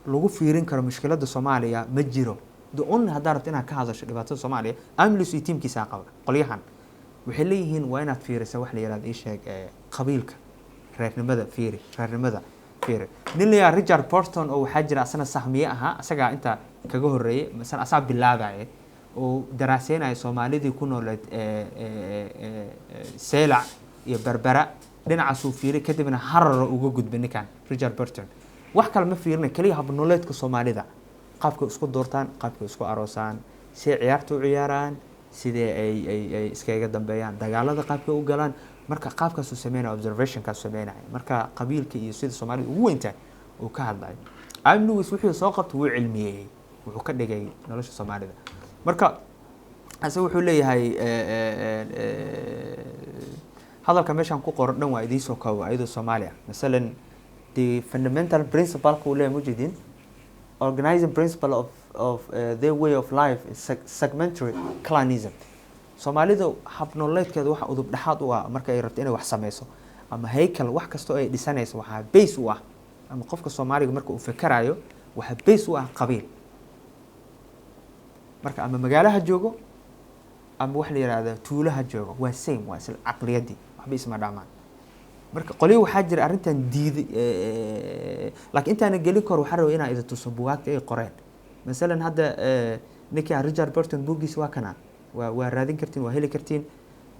lagu fiirin karo mushkiladda Soomaaliya ma jiro. The only haddaa rabto inaad ka hadasho dhibaatada Soomaaliya, I.M. Lewis iyo tiimkiisaa qaba. Qolyahan waxay leeyihiin waa inaad fiirisa wax la yihahdo ii sheeg qabiilka, reernimada fiiri, reernimada fiiri. Nin la yihahdo Richard Burton oo waxaa jira asana sahmiye ahaa, asagaa inta kaga horreeyay, masala asaa bilaabaya oo daraaseynaya Soomaalidii ku nooleed Seylac iyo Berbera. Dhinacaasuu fiiray, kadibna Hararo uga gudbay. Ninkan Richard Burton wax kale ma fiirina, keliya habnololeedka Soomaalida, qaabkay isku doortaan, qaabkay isku aroosaan, siday ciyaarta u ciyaaraan, sidee ay iskaga dambeeyaan, dagaalada qaabkay u galaan. Marka qaabkaasuu sameynaya, observationkaasuu sameynaya. Marka qabiilka iyo sida Soomaalida ugu weyntahay uu ka hadlayo. I.M. Lewis wuxuu soo qabtay wuu cilmiyeeyey, wuxuu ka dhigay nolosha Soomaalida. Marka ase wuxuu leeyahay hadalka meeshaan ku qoran dhan waa idiin soo koobo ayadoo Soomaaliya. Masalan the fundamental principle uu leeyahay mujidin, organizing principle of their way of life is segmentary clanism. Soomaalida habnololeedkeeda waxa udub dhexaad u ah marka ay rabto inay wax sameyso ama haykal wax kastoo ay dhisanayso, waxaa base u ah, ama qofka Soomaaliga marka uu fekerayo waxaa base u ah qabiil. Marka ama magaalaha joogo ama wax la yihahda tuulaha joogo, waa same, waa isla caqliyaddii, waxba isma dhaamaan. Marka qolyo waxaa jira arrintan diiday, laakiin intaana gelin kor waxaa rabay inaan idin tuso bugaagta ay qoreen. Masalan hadda ninkan Richard Burton buuggiisa waa kana, waa raadin kartiin, waa heli kartiin.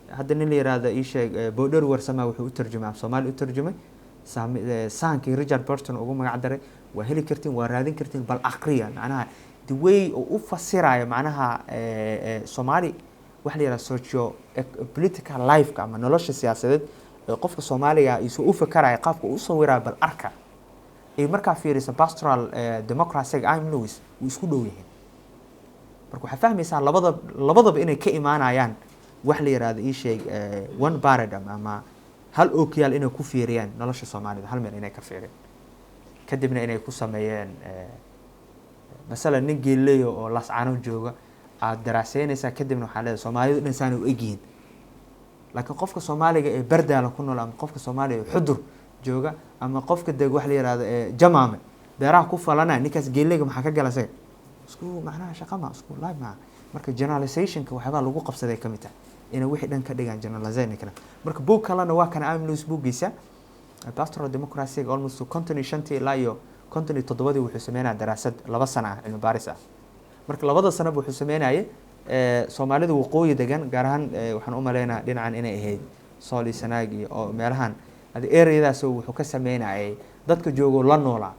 Hadda nin la yiraahdo, ii sheeg, Boodhar Warsama wuxuu u tarjumay, af Soomaali u tarjumay saankii Richard Burton ugu magac daray. Waa heli kartiin, waa raadin kartiin, bal aqriya macnaha the way uu u fasirayo macnaha Soomaali waxa la yiraahdo socio political life-ka ama nolosha siyaasadeed ee qofka Soomaaliga isuu u fakarayo, qaabka uu u sawirayo, bal arka. Ay markaa fiirisa pastoral democracy I.M. Lewis, wuu isku dhow yihiin. Marka waxaa fahmaysaa labadaba inay ka imaanayaan wax la yiraahdo, ii sheeg, one paradigm ama hal ookiyaal inay ku fiiriyaan nolosha Soomaalida, hal meel inay ka fiiriyaan, kadibna inay ku sameeyeen. Masalan nin geeleyo oo Lascano jooga aada daraaseynaysaa, kadibna waxaa leedahay Soomaalidu dhan saanay u egyihiin. Laakiin qofka Soomaaliga ee Bardaala ku nool ama qofka Soomaaliga ee Xudur jooga ama qofka deg wax la yiraahdo ee Jamaame beeraha ku falanaya, ninkaas geeleyga maxaa ka gala isaga? Isku macnaha shaqa ma isku life ma. Marka generalizationka waxyaabaa lagu qabsaday ka mid tahay inay wixii dhan ka dhigaan generalization kana. Marka buug kalena waa kana, I.M. Lewis buuggiisa pastoral democracy, almost 55-tii ilaa iyo 57-dii wuxuu sameynaya daraasad 2 sano ah, cilmi baaris ah. Marka labada sanaba wuxuu sameynayay Soomaalida waqooyi degan, gaar ahaan waxaan u maleynayaa dhinacan inay ahayd Sool iyo Sanaag iyo oo meelahan adi areadaas, wuxuu ka sameynayay dadka joogo la noolaa,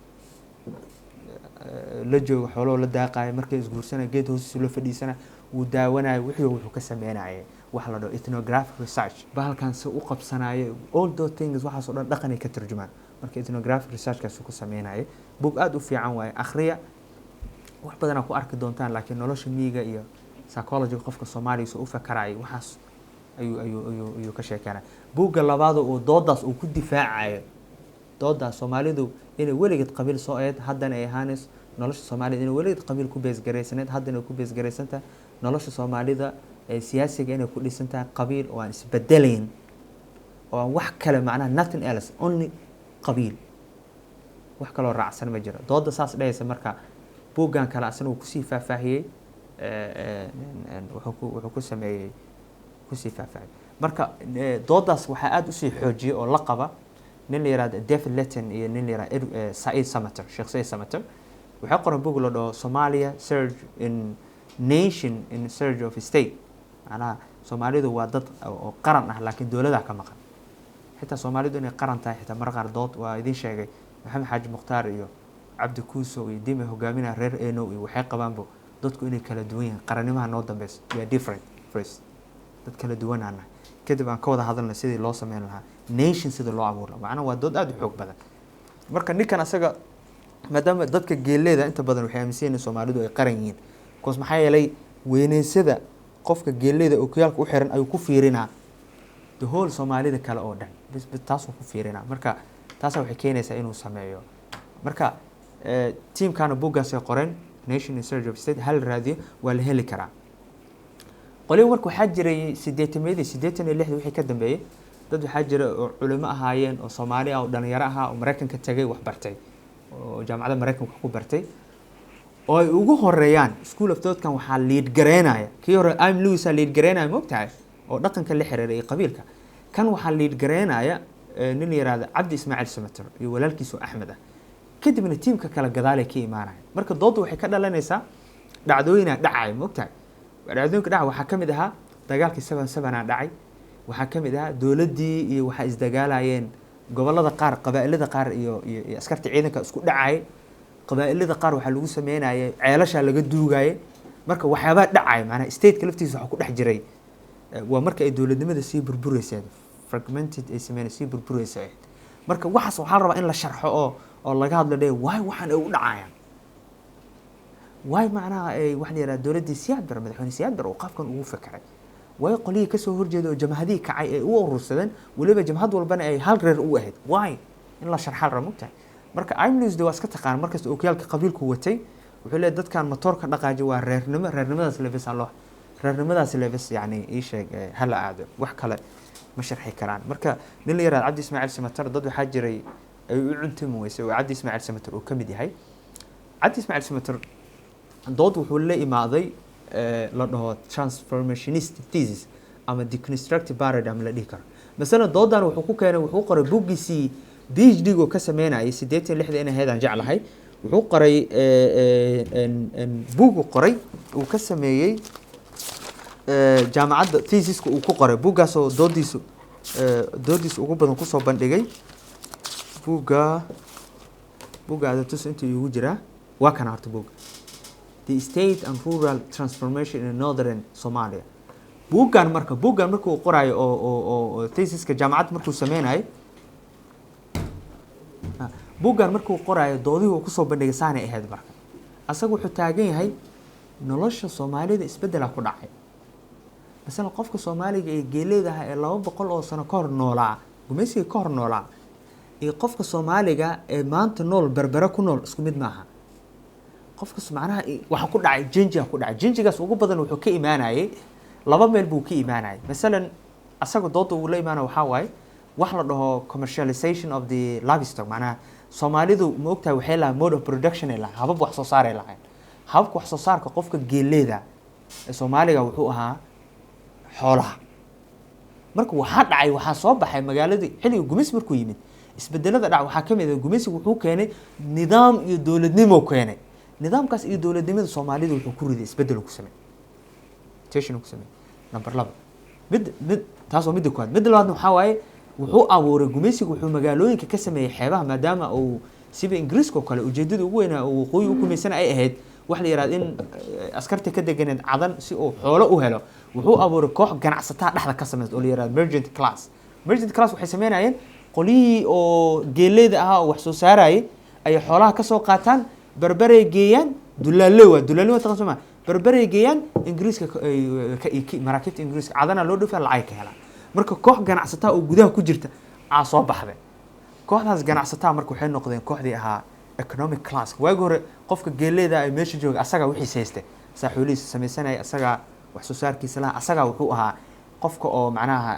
la joogo, xoolahoo la daaqayo, markay isguursanaya geed hoostiisa la fadhiisana, wuu daawanayo wixii. Wuxuu ka sameynayay waxa la dhaho ethnographic research. Bahalkan se u qabsanayo, all those things, waxaas oo dhan dhaqanay ka turjumaan. Marka ethnographic researchkaasuu ku sameynayay. Book aada u fiican waaye, akhriya, wax badanaa ku arki doontaan. Laakiin nolosha miyiga iyo psychology qofka Soomaaliga soo u fakarayay, waxaas ayuu ka sheekeynaya. Buugga labaad uu doodaas uu ku difaacayo, doodaas Soomaalidu inay weligeed qabiil soo ahayd, haddana ay ahaanayso, nolosha Soomaalida inay weligeed qabiil ku beesgaraysaneed, haddana ay ku beesgaraysan tahay, nolosha Soomaalida ee siyaasiga inay ku dhisan tahay qabiil oo aan isbedelayn oo aan wax kale macnaha nothing else, only qabiil, wax kaloo raacsan ma jiro, dooda saas dhehaysa. Marka buuggan kale asna wuu kusii faahfaahiyey, wuxuu ku sameeyey kusii faahfaahiyey. Marka doodaas waxaa aada usii xoojiyey oo la qaba nin la yihahdo David Laitin iyo nin la yihahdo Said Samater, Sheekh Said Samater. Waxay qoran buug la dhaho Somalia Search in Nation in Search of State. Macnaha Soomaalidu waa dad oo qaran ah, laakiin dowladaa ka maqan. Xitaa Soomaalidu inay qaran tahay xitaa mar qaar dood waa idiin sheegay. Maxamed Xaaji Mukhtaar iyo Cabdi Kuuso iyo Dime hogaaminaya reer Eno iyo waxay qabaanbo dadku inay kala duwan yihiin. Qarannimaha noo dambeysa, we are different first, dad kala duwanaan nahay, kadib aan ka wada hadalna sidii loo sameyn lahaa nation, sidii loo abuur lahaa. Macnaha waa dood aada u xoog badan. Marka ninkan asaga, maadaama dadka geeleeda inta badan waxay aaminsan yihiin Soomaalidu ay qaran yihiin, because maxaa yeelay weyneysada qofka geeleeda okiyaalka u xiran ayuu ku fiirinaa the whole Soomaalida kale oo dhan bis bis, taasuu ku fiirinaa. Marka taasa waxay keenaysaa inuu sameeyo. Marka teamkana buuggaasay qoreen, Nation in Search of State, hal raadiyo, waa la heli karaa. Qoliba marka waxaa jiray sideetameedii, 86-dii wixii ka dambeeyey, dad waxaa jira oo culimo ahaayeen oo Soomaali ah oo dhalinyaro ahaa oo Maraykanka tagay, wax bartay oo jaamacadda Maraykanka wax ku bartay, oo ay ugu horeeyaan school of thoughtkan. Waxaa lead gareynaya kii hore I.M. Lewis aa lead gareynaya, moogtahay, oo dhaqanka la xiriira iyo qabiilka. Kan waxaa lead gareynaya nin la yihahdo Cabdi Ismaaciil Samater iyo walaalkiisu Axmed ah. Kadibna teamka kale gadaalay ka imaanaya. Marka doodda waxay ka dhalanaysaa dhacdooyinaa dhacaya, moogtahay. Dhacdooyinka dhaca waxaa ka mid ahaa dagaalkii 7-7 aa dhacay. Waxaa ka mid ahaa dowladdii iyo waxaa isdagaalayeen gobollada qaar, qabaa'ilada qaar iyo askarta ciidanka isku dhacay. Qabaa'ilada qaar waxaa lagu sameynayay ceelashaa laga duugayay. Marka waxyaabaa dhacay, macnaha stateka laftiisa waxaa ku dhex jiray, waa marka ay dowladnimada sii burbureysa, fragmented ay sameynay, sii burbureysa. Marka waxaas waxaa la rabaa in la sharxo oo laga hadlo dhe waay waxaan ay u dhacayaan, waay macnaha ay waxa la yihahda dowladdii Siyaad Bare, madaxweyne Siyaad Bare uu qaabkan ugu fekeray, waay qolyihii kasoo horjeeda oo jamhadihii kacay ay u urursadeen, weliba jamhad walbana ay hal reer u ahayd, waay in la sharxaa la raba, mogtahay. Marka I.M. Lewis de waa iska taqaan, markasta okiyaalka qabiilku watay wuxuu leeyahay dadkan matoorka dhaqaaji waa reernimo, reernimadaas lebes loo reernimadaas lebes, yacni ii sheeg, hala aado, wax kale ma sharxi karaan. Marka nin la yihahdo Cabdi Ismaaciil Samatar, dad waxaa jiray ay u cuntami weysay oo Cabdi Ismaaciil Samatar uu ka mid yahay. Cabdi Ismaaciil Samatar dood wuxuu la imaaday la dhaho transformationist thesis ama deconstructive paradigm la dhihi karo. Masalan, doodan wuxuu ku keenay, wuxuu qoray buuggiisii PhD go ka sameynayay 86-da inay ahayd aan jeclahay. Wuxuu qoray buugu qoray uu ka sameeyey jaamacadda thesiska uu ku qoray, buuggaasoo doodiisu ugu badan kusoo bandhigay. Buugga adatus intuu iigu jiraa, waa kana horta buugga, The State and Rural Transformation in Northern Somalia. Buuggan marka, buuggan markuu qoraayo oo thesiska jaamacadda markuu sameynayo, buuggan markuu qoraayo, doodihii uu kusoo bandhigay saanay ahayd. Marka asaga wuxuu taagan yahay nolosha Soomaalida isbeddelaa ku dhacay. Masalan, qofka Soomaaliga ee geeleedaha ee 200 oo sano ka hor noolaa, gumaysiga ka hor noolaa, iyo qofka Soomaaliga ee maanta nool, Berbere ku nool, isku mid maaha. Qofkas macnaha waxa ku dhacay change-iga ku dhacay, change-igaas ugu badan wuxuu ka imaanayay, laba meel buu ka imaanayay. Masalan, asaga dooda uu la imaanaya waxaa waaye wax la dhaho commercialization of the livestock. Macnaha Soomaalidu, ma ogtahay, waxay lahayn mode of production ay lahayn, habab wax soo saar ay lahayn. Hababka wax soo saarka qofka geeleeda ee Soomaaliga wuxuu ahaa xoolaha. Marka waxaa dhacay, waxaa soo baxay magaaladii xilliga gumaysi markuu yimid. Isbedelada dhac waxaa ka mid ah gumaysigu wuxuu keenay nidaam iyo dowladnimo keenay. Nidaamkaas iyo dowladnimada Soomaalida wuxuu ku riday isbedel ku samey, tension ku samey. Number laba, mid taas waa midda koowaad. Midda labaadna waxaa waaye wuxuu abuuray gumaysigu, wuxuu magaalooyinka ka sameeyey xeebaha, maadaama uu siba Ingiriiska oo kale ujeedada ugu weynaa uu waqooyi u gumaysana ay ahayd wax la yihahdo in askarta ka deganeed Cadan si uu xoolo u helo. Wuxuu abuuray koox ganacsataa dhexda ka samaysta oo la yihahdo merchant class. Merchant class waxay sameynayeen qolyihii oo geeleyda ahaa oo wax soo saarayay ayay xoolaha ka soo qaataan, Berberay geeyaan. Dulaalle waa dulaalle, waa taqaan soo ma? Berberay geeyaan, Ingiriiska maraakiibta Ingiriiska Cadana loo dhoofiya, lacag ka helaan. Marka koox ganacsataa oo gudaha ku jirta aa soo baxday. Kooxdaas ganacsataa marka waxay noqdeen kooxdii ahaa economic class. Waagi hore qofka geeleeda ay meesha jooga asagaa wixiis hayste, asagaa xoolihiisa sameysanaya, asagaa wax soo saarkiisa laha, asagaa wuxuu ahaa qofka oo macnaha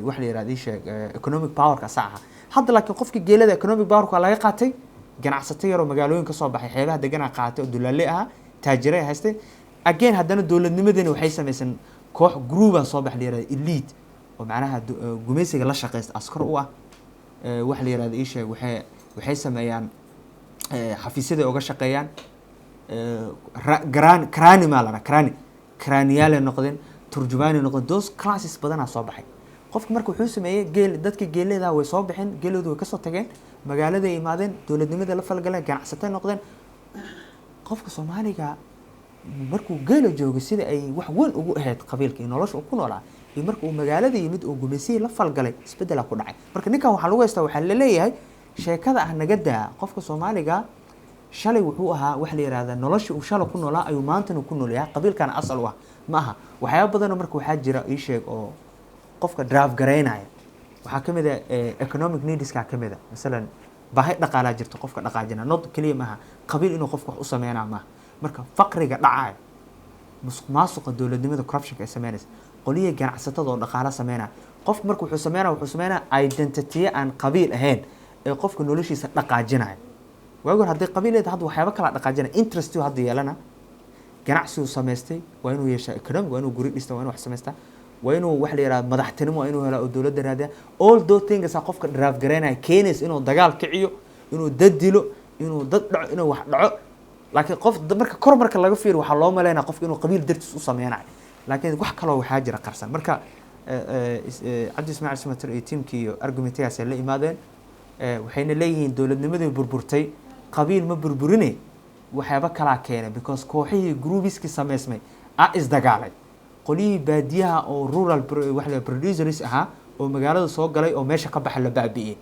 wax la yihahdo, ii sheeg, economic powerka asaa ahaa. Hadda laakiin qofka geelada economic powerka waa laga qaatay, ganacsato yaroo magaalooyin ka soo baxay, xeebaha deganaa qaatay oo dulaalle ahaa, taajiray haystay. Again, haddana dowladnimadani waxay samaysan koox group-a soo bax la yihahdo elite oo macnaha gumaysiga la shaqeysta, askar u ah, wax la yihahdo, ii sheeg, waxay sameeyaan xafiisyaday uga shaqeeyaan, garaan karani maa lana karani, karaniyaale noqdeen, turjumaani noqdeen. Those classes badanaa soo baxay. Qofka marka wuxuu sameeyey geel, dadka geeleedaa way soo baxeen, geeloodu way kasoo tageen, magaaladay imaadeen, dowladnimada la falgaleen, ganacsatay noqdeen. Qofka Soomaaliga markuu geela joogay sida ay wax weyn ugu ahayd qabiilka iyo nolosha uu ku noolaa, iyo marka uu magaalada yimid oo gumaysihii la falgalay, isbeddelaa ku dhacay. Marka ninkan waxaa lagu haystaa, waxaa laleeyahay sheekada ah naga daa, qofka Soomaaliga shalay wuxuu ahaa waxa la yihahda nolosha uu shalay ku noolaa ayuu maantana ku nool yahay, qabiilkana asal u ah ma aha. Waxyaaba badanoo marka waxaa jira, ii sheeg, oo qofka drive garaynaya. Waxaa ka mid a economic needska ka mid a. Masalan, baahi dhaqaalaa jirta qofka dhaqaajina, not keliya maaha qabiil inuu qofka wax u sameynaa maaha. Marka faqriga dhacaya, musuq maasuqa dowladnimada, corruptionka ay sameynaysa, qolihii ganacsatada oo dhaqaalo sameynaya, qofka marka wuxuu sameynaya identity aan qabiil ahayn ee qofka noloshiisa dhaqaajinaya. Waagi hore haddii qabiil leedahay, hadda waxyaaba kala dhaqaajinaya, interest hadda yeelana, ganacsigu samaystay, waa inuu yeeshaa economic, waa inuu guri dhista, waa inuu wax samaystaa, waa inuu wax la yihahdo madaxtinimo waa inuu helaa oo dowladda raadiya. All those things aa qofka drive garaynaya, keenaysa inuu dagaal kiciyo, inuu dad dilo, inuu dad dhaco, inuu wax dhaco. Laakiin qof marka kor marka laga fiiriyo, waxaa loo maleynaya qofka inuu qabiil dartiis u sameynayo, laakiin wax kaloo waxaa jira qarsan. Marka Cabdi Ismaaciil Samater iyo tiimkii iyo argumentigaas ay la imaadeen, waxayna leeyihiin dowladnimadii burburtay qabiil ma burburine, waxyaaba kalaa keenay, because kooxihii groupiskii samaysmay a isdagaalay. Qolyihii baadiyaha oo rural wax la producers ahaa oo magaalada soo galay oo meesha ka baxa, la baabi'iyey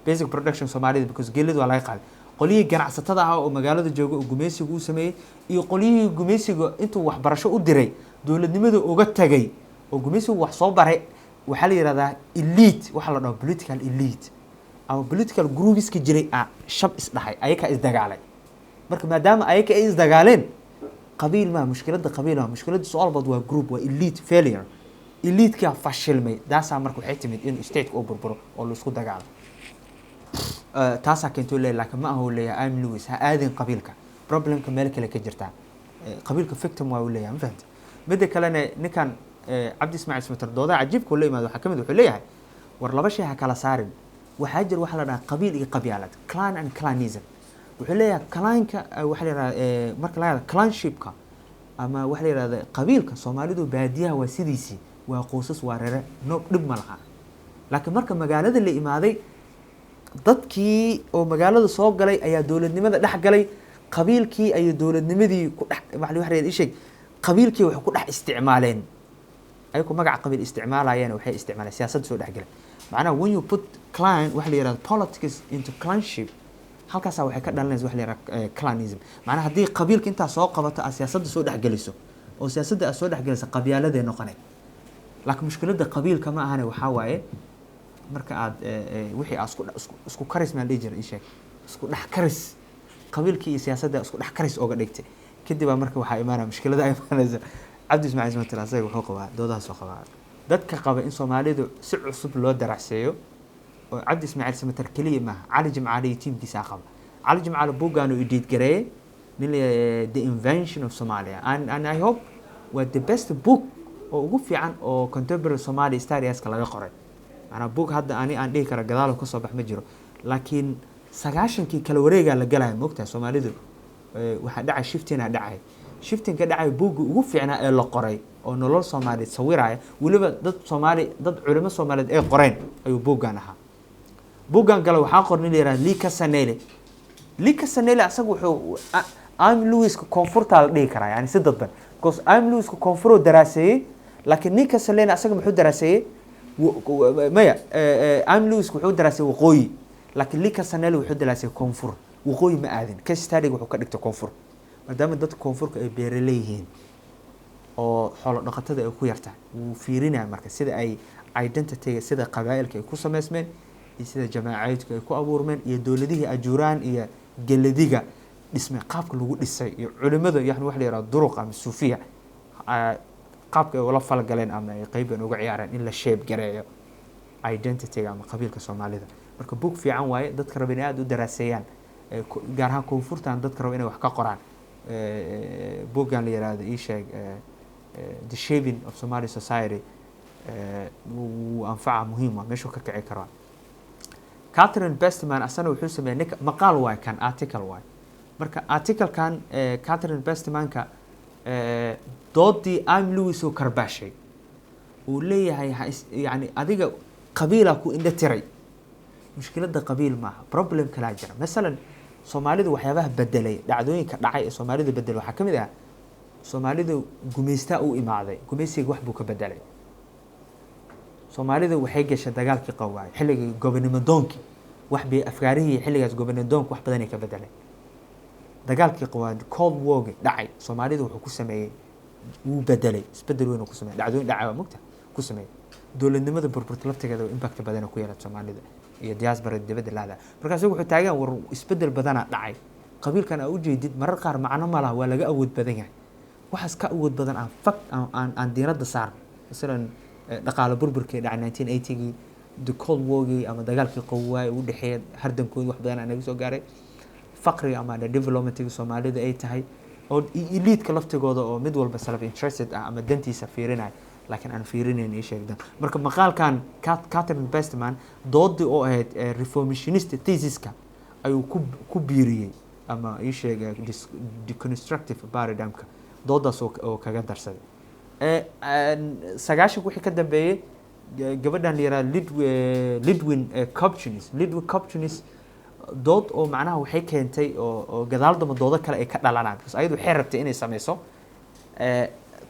basic production Soomaalida, because geelida waa laga qaaday. Qolyihii ganacsatada ahaa oo magaalada jooga oo gumaysiga uu sameeyey, iyo qolyihii gumaysiga intuu waxbarasho u diray dowladnimada uga tagay oo gumaysigu wax soo baray, waxaa la yihahdaa elite, waxaa la dhaho political elite ama political groupiska jiray a shab isdhahay, ayakaa isdagaalay. Marka maadaama ayaka ay isdagaaleen, qabiil maa mushkiladda, qabiil maa mushkiladda, su-aal waa group, waa elite failure, elitekaa fashilmay. Taasaa marka waxay timid in stateka uu burburo oo laisku dagaalo. Taasaa keentoo leeyahy, laakiin ma aha uu leeyahay I.M. Lewis ha aadin qabiilka, problemka meel kale ka jirtaa. Qabiilka victim waa uu leeyahay, ma fahamti? Midda kalena ninkan Cabdi Ismaaciil Samater doodaha cajiibka uu la yimaado waxaa ka mid, wuxuu leeyahay War, laba shay ha kala saarin. Waxaa jira waxa la dhahaa qabiil iyo qabyaalad, clan and clanism. Wuxuu leeyahay clanka, waxa la yidhahda, marka laga hadla clanshipka ama waxa la yidhahda qabiilka, Soomaalidu baadiyaha waa sidiisii, waa qoysas, waa rere, no dhib ma laha. Laakiin marka magaalada la imaaday, dadkii oo magaalada soo galay ayaa dowladnimada dhex galay. Qabiilkii ayay dowladnimadii ku dhex waxa la sheeg, qabiilkii waxay ku dhex isticmaaleen, ayagu magaca qabiil isticmaalayeen, waxay isticmaaleen siyaasadda soo dhex galay. Macnaha, when you put clan, waxa la yihahda politics into clanship, halkaasaa waxay ka dhalanaysa waxa la yihahda clanism. Macnaha, haddii qabiilka intaa soo qabato, aad siyaasadda soo dhexgeliso oo siyaasadda aad soo dhexgeliso, qabyaaladay noqonay. Laakiin mushkiladda qabiilka ma ahane, waxaa waaye marka aad wixii aad isku karis maan dhihi jira, ii sheeg, isku dhex karis, qabiilkii iyo siyaasadda isku dhex karis ooga dhigtay, kadib baa marka waxaa imaanaya mushkilada ay imaanaysa. Cabdi Ismaaciil Samatar asaga wuxuu qabaa doodahaas oo qabaa dadka qaba in Soomaalidu si cusub loo daracseeyo, oo Cabdi Ismaaciil Samatar keliya maaha, Cali Jimcaale iyo tiimkiisaa qaba. Cali Jimcaale buuggaan uu edit gareeyey nin la The Invention of Somalia, and I hope waa the best book oo ugu fiican oo contemporary Somali studieska laga qoray. Macnaa, book hadda ani aan dhihi kara gadaal kasoo bax ma jiro. Laakiin 90-kii kala wareegaa la galaya, moogtahay, Soomaalidu waxaa dhacay shiftinaa dhacay. Shiftinka dhacay, buugga ugu fiicnaa ee la qoray oo nolol Soomaaliyeed sawiraya, weliba dad Soomaali, dad culimo Soomaaliyeed ay qoreen, ayuu buuggan ahaa. Buuggan gale waxaa qor nin la yihahda Lee Cassanelli. Lee Cassanelli asaga wuxuu I.M. Lewiska koonfurtaa la dhihi karaa, yani si dadban, because I.M. Lewiska koonfuruu daraaseeyey. Laakiin Lee Cassanelli asaga muxuu daraaseeyey? Maya, I.M. Lewis wuxuu daraaseeyey waqooyi, laakiin Lee Cassanelli wuxuu daraaseeyey koonfur, waqooyi ma aadin. Case study wuxuu ka dhigtay koonfur, maadaama dadka koonfurka ay beeraley yihiin oo xoolo dhaqatada ay ku yartahay. Wuu fiirinaya marka sida ay identityga, sida qabaa'ilka ay ku sameysmeen iyo sida jamaacaydku ay ku abuurmeen iyo dowladihii Ajuuraan iyo Geladiga dhismay, qaabka lagu dhisay, iyo culimada, yani waxa la yihahda duruq ama suufiya, qaabka ay ula falgaleen ama ay qeyban uga ciyaareen in la shape gareeyo identityga ama qabiilka Soomaalida. Marka book fiican waaye, dadka raba inay aada u daraaseeyaan, gaar ahaan koonfurtan dadka raba inay wax ka qoraan, bookgan la yihahdo, ii sheeg, The Shaping of Somali Society, wuu anfaca, muhiim waa meeshuu ka kici karaa. Catherine Besteman asana wuxuu sameeyey ninka maqaal waay, kan article waay. Marka articlekan Catherine Bestemanka doodii I.M. Lewis oo karbaashay, uu leeyahay yani adiga qabiilaa ku indho tiray. Mushkiladda qabiil maaha, problem kalaa jira. Masalan, Soomaalidu waxyaabaha bedelay, dhacdooyinka dhacay ee Soomaalida bedelay waxaa ka mid ah Soomaalidu gumaystaa u imaaday, gumaysiga wax buu ka bedelay. Soomaalida waxay gashay dagaalkii qawaay, xilligii gobonimo doonkii, wax bay afkaarihii xilligaas gobonimo doonka wax badanay ka bedelay. Dagaalkii qawaay, Cold Wargi dhacay, Soomaalida wuxuu ku sameeyey, wuu bedelay, isbedel weyn uu ku sameeyey. Dhacdooyin dhacay waa mugta ku sameeyey. Dowladnimada burburta laftigeeda impact badan ku yeelata Soomaalida iyo diaspora dibadda laada. Marka isagu wuxuu taagan, war isbedel badanaa dhacay, qabiilkan aa ujeedid marar qaar macno ma laha, waa laga awood badan yahay. Waxaas ka awood badan aan fact aan diiradda saarno. Masalan, dhaqaale burburkii dhacay 1980-gii, the Cold Wargii ama dagaalkii qawaay u dhexeeya, hardankoodi wax badan aa naga soo gaaray, faqriga ama developmentiga Soomaalida ay tahay, oo eliitka laftigooda oo mid walba self interested ah ama dantiisa fiirinaya, laakiin aan fiirinayn ii sheegdan. Marka maqaalkan Catherine Besteman doodii oo ahayd reformationist thesiska ayuu ku biiriyey, ama ii sheega deconstructive paradigmka doodaas oo kaga darsaday. 90-ka wixii ka dambeeyey, gabadhan la yihahdo Lidwien Kapteijns, Lidwien Kapteijns dood oo macnaha waxay keentay oo gadaal damba doodo kale ay ka dhalanaan, because ayadu waxay rabtay inay sameyso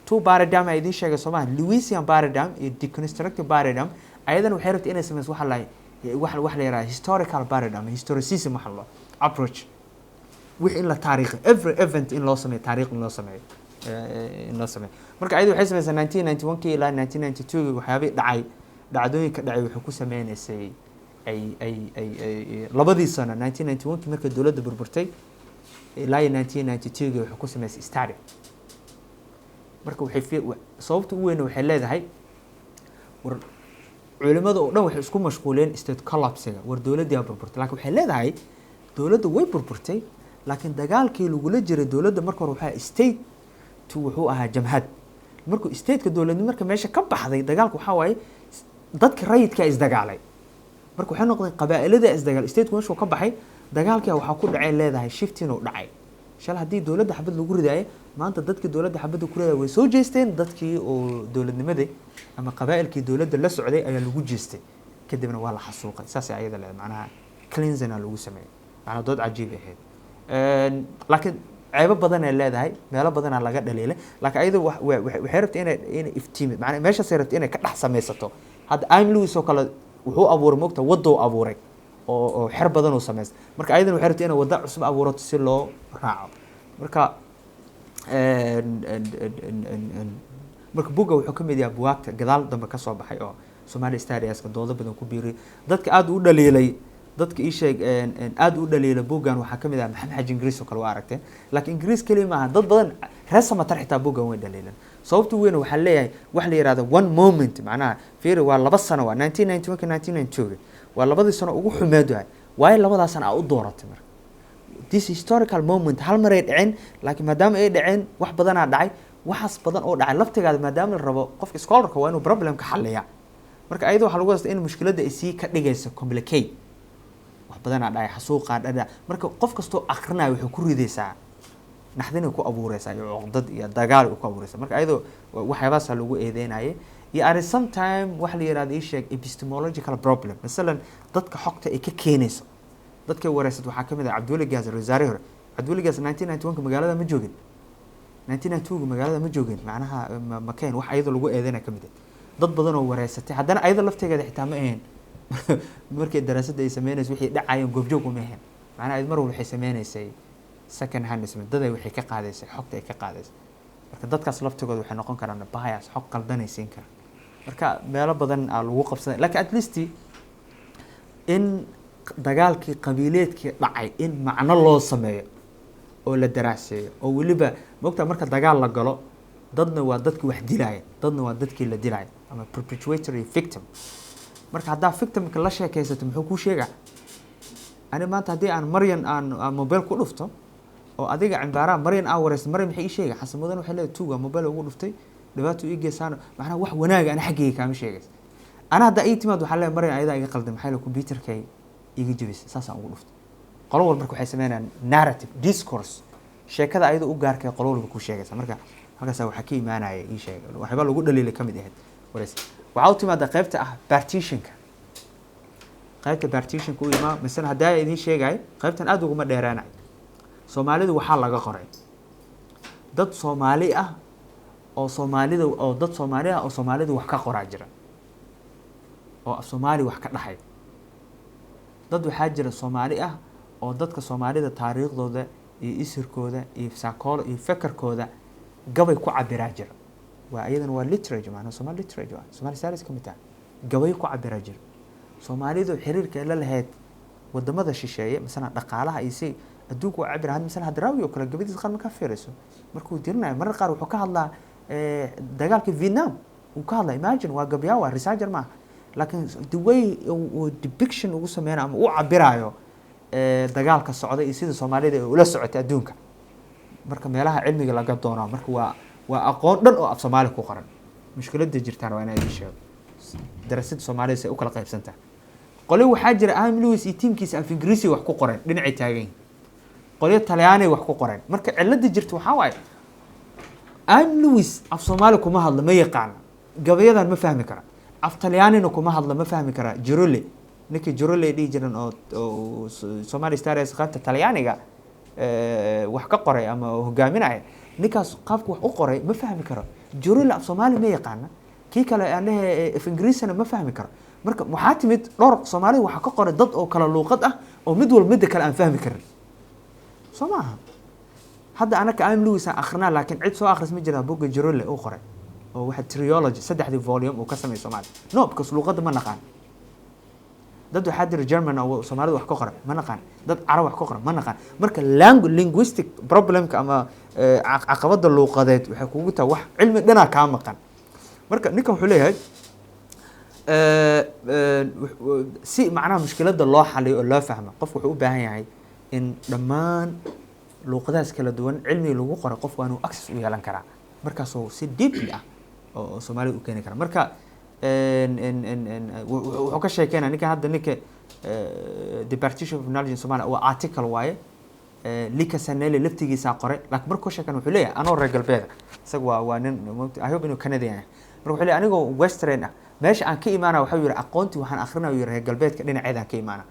two paradigm ay idiin sheegay soomaha, Lewisian paradigm iyo deconstructive paradigm. Ayadana waxay rabtay inay sameyso waxa la wax la yihahdo historical paradigm, historicism waxa la approach, wixii in la taariikhi, every event in loo sameeyo taariikh, in loo sameeyo. Marka ayadu waxay sameysay 1991kii ilaa 1992 waxyaabihii dhacay, dhacdooyinka dhacay waxay ku sameynaysay ay labadii sano, 1991kii markay dowladda burburtay ilaa iyo 1992kii, waxay ku sameysay study. Marka waxay sababta ugu weyn waxay leedahay, war culimada oo dhan waxay isku mashquuleen state collapsiga, war dowladdii aa burburtay. Laakiin waxay leedahay dowladda way burburtay, laakiin dagaalkii lagula jiray dowladda marka hore waxaa state to wuxuu ahaa jamhad. Markuu stateka dowladnimo marka meesha ka baxday, dagaalka waxaa waaye Dadka rayidkaa isdagaalay. Marka waxay noqdeen qabaa'ilada isdagaal. Stateku meeshuu ka baxay, dagaalkaa waxaa ku dhacay leedahay shifting uu dhacay. Shal haddii dowladda xabad lagu ridaayo, maanta dadkii dowladda xabadda ku ridaya way soo jeesteen. Dadkii oo dowladnimadii ama qabaa'ilkii dowladda la socday ayaa lagu jeestay, kadibna waa la xasuuqay. Saasay ayada leedahay, macnaha cleansing lagu sameeyey. Macnaha dood cajiib ahayd. Laakiin ceebo badan ay leedahay, meelo badanaa laga dhaliilay. Laakiin ayada waxay rabtay inay iftiimi, macnaa meeshaasay rabtay inay ka dhex samaysato. Hadda I.M. Lewis oo kale wuxuu abuuray, mogta, wadou abuuray oo xer badan uu samaystay. Marka ayadana waxay rabtay inay waddo cusub abuurato si loo raaco. Marka marka buugga wuxuu ka mid yahay buwaagta gadaal dambe ka soo baxay oo Somali Studieska doodo badan ku biiriyay. Dadka aada u dhaliilay, dadka ii sheeg aada u dhaliila buuggan, waxaa ka mid ah Maxamed Xaji Ingiriis oo kale, waa aragteen. Laakiin Ingiriis keliya maaha, dad badan, reer Samatar xitaa buuggan way dhaliilan. Sababta weyn waxaa leeyahay wax la yihahdo one moment. Macnaha fiiri, waa 2 sano, waa 1991 ka 1992, waa labadii sano ugu xumeed. Waay waayo labadaas sano aa u dooratay? Marka this historical moment hal maray dhaceen, laakiin maadaama ay dhaceen wax badanaa dhacay. Waxaas badan oo dhacay laftigaada, maadaama la rabo qofka scholarka waa inuu problemka xaliya. Marka ayada waxaa lagu hasta in mushkiladda ay sii ka dhigayso complicate. Wax badanaa dhacay, xasuuqaa dhadha. Marka qof kastoo akrinaya wuxuu ku ridaysaa naxdinay ku abuureysaa iyo cuqdad iyo dagaal ay ku abuureysaa. Marka ayadoo waxyaabahaasa lagu eedeynayay iyo at some time waxa la yihahda, ii sheeg, epistemological problem. Masalan dadka xogta ay ka keenayso, dadkay wareysat waxaa ka mid ah Cabdiweli Gaas, wasaare hore. Cabdiweli Gaas 1991ka magaalada ma joogin, 1992ka magaalada ma joogin. Macnaha ma keen wax ayadoo lagu eedeynaya ka mid ah dad badan oo wareysatay. Haddana ayada laftegeeda xitaa ma ahayn markay daraasadda ay sameynayso wixii dhacayeen goobjoog uma ahayn. Macnaha ayad mar walba waxay sameynaysay second hand daday waxay ka qaadaysay, xogta ay ka qaadaysay. Marka dadkaas laftigooda waxay noqon karaan bias, xog qaldanay siin karaan. Marka meelo badan aa lagu qabsaday, laakiin at least in dagaalkii qabiileedkii dhacay in macno loo sameeyo oo la daraaseeyo, oo weliba mogtaa marka dagaal la galo, dadna waa dadkii wax dilaya, dadna waa dadkii la dilaya ama perpetuatory victim. Marka haddaa victimka la sheekaysato, muxuu kuu sheegaa? Ani maanta haddii aan Maryan aan mobile ku dhufto oo adiga cimbaaraha Maryan aan wareysto, Maryan maxay ii sheegay? Xasan Mudan waxay leedahay tuuga mobile ugu dhuftay, dhibaato ii geysaan. Macnaha wax wanaaga ana xaggayga kaama sheegaysa. Ana haddaa ii timaad, waxaa leeyahay Maryan ayadaa iga qaldan, maxaa yeele computerkay iga jebisay, saasaan ugu dhuftay. Qolo walba marka waxay sameynayaan narrative discourse, sheekada ayada u gaarkay qolo walba ku sheegaysa. Marka halkaasa waxaa ka imaanaya, ii sheeg, waxyaaba lagu dhaliilay ka mid ahayd wareysi. Waxaa u timaada qaybta ah partitionka. Qaybta partitionka u imaa. Masala haddaa idiin sheegay, qaybtan aada uguma dheeraanayo. Soomaalidu waxaa laga qoray dad Soomaali ah oo Soomaalida oo dad Soomaali ah oo Soomaalidu wax ka qoraa jira oo af Soomaali wax ka dhaxay. Dad waxaa jira Soomaali ah oo dadka Soomaalida taariikhdooda iyo isirkooda iyo sakoolo iyo fekerkooda gabay ku cabiraa jira. Waa iyadana waa literature, macnaha Somali literature waa Somali studies ka mid tahay. Gabay ku cabiraa jira Soomaalidu xiriirka ay la lahayd wadamada shisheeye, masalan dhaqaalaha iyo si adduunka waa cabira. Hadda masalan Hadraawi oo kale gabadiisa qaar markaa fiiriso, markuu dirinayo, marar qaar wuxuu ka hadlaa dagaalka Vietnam uu ka hadlaa. Imagine, waa gabyaa, waa researcher maaha, laakiin the way uu depiction ugu sameynayo ama u cabirayo dagaalka socda iyo sida Soomaalida ay ula socotay adduunka. Marka meelaha cilmiga laga doono, marka waa aqoon dhan oo af Soomaali ku qoran. Mushkiladda jirtaan waa inaan idiin sheego daraasadda Soomaalida say u kala qaybsan tahay. Qolyo waxaa jira I.M. Lewis iyo tiimkiisa af Ingiriisi wax ku qoreen, dhinacay taagan yihin. Qolyo Talyaanay wax ku qoreen. Marka cilada jirta waxaa waaye I.M. Lewis af Soomaali kuma hadlo, ma yaqaana, gabayadan ma fahmi kara. Af Talyaanina kuma hadlo, ma fahmi kara. Jirole, ninkii Jirole dhihi jiran oo Somali Studies qaybta Talyaaniga wax ka qoray ama hogaaminaya, ninkaas qaabka wax u qoray ma fahmi karo. Jirole af Soomaali ma yaqaana, kii kale aan dhehe af Ingiriisina ma fahmi karo. Marka waxaa timid dhowr Soomaalida waxaa ka qoray dad oo kala luuqad ah oo mid walba midda kale aan fahmi karin. Soo maaha? Hadda anaka I.M. Lewis aan akrinaa, laakiin cid soo akhris ma jiraa buugga Jirole uu qoray oo waxa trilogy saddexdii volume uu ka sameeyay Soomaali? No, because luuqadda ma naqaan. Dad waxaa jira German oo Soomaalida wax ka qoray, ma naqaan. Dad Carab wax ka qoray, ma naqaan. Marka linguistic problemka ama caqabadda luuqadeed waxay kugu tahay wax cilmi dhanaa kaa maqan. Marka ninkan wuxuu leeyahay si macnaha mushkiladda loo xaliyo oo loo fahmo, qofku wuxuu u baahan yahay in dhammaan luuqadahaas kala duwan cilmiga lagu qoray qofku waa inuu access u yeelan karaa, markaasoo si deeply ah oo Soomaalida u keeni kara. Marka Wuxuu ka sheekeynaya ninkan hadda, ninka The Partition of Knowledge in Somalia waa article waaye. Lika Sanelli laftigiisaa qoray, laakiin markuu sheekan wuxuu leeyahay anoo reer galbeeda, isaga waa nin, I hope inuu Canadian yahay. Marka wuxuu leeyahay anigoo western ah, meesha aan ka imaana, waxuu yidhi aqoontii waxaan akrinaya, yidhi, reer galbeedka dhinaceedaan ka imaana,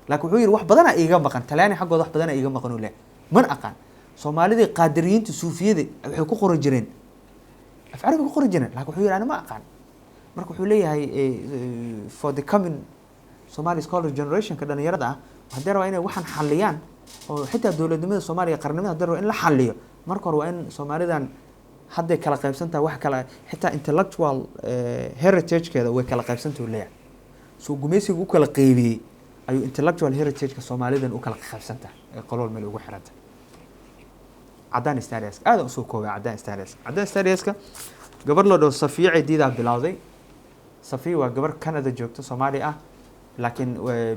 laakiin wuxuu yidhi wax badanaa iiga maqan, Talyaani xaggooda wax badanaa iiga maqan uu leeyahay. Man aqaan Soomaalidii Qaadiriyiinta, Suufiyada waxay ku qoran jireen af Carabi ku qoran jireen, laakiin wuxuu yidhi ani ma aqaan. Marka wuxuu leeyahay for the coming Somali scholar generationka, dhalinyarada ah, haddii rabaa inay waxaan xaliyaan oo xitaa dowladnimada Soomaaliya, qarnimada haddii rabaa in la xaliyo, marka hore waa in Soomaalidan hadday kala qaybsan tahay, wax kala xitaa intellectual heritagekeeda way kala qaybsantahu leeyahay. So gumaysiga u kala qeybiyey ayuu intellectual heritageka Soomaalidan u kala qaybsan tahay ee qolool meel ugu xiran tahay. Cadaan Studies aad usoo koobay. Cadaan Studies, Cadaan Studieska gabar la dhaho Safiya Cidiidaa bilowday. Safiya waa gabar Canada joogto, Soomaali ah, laakiin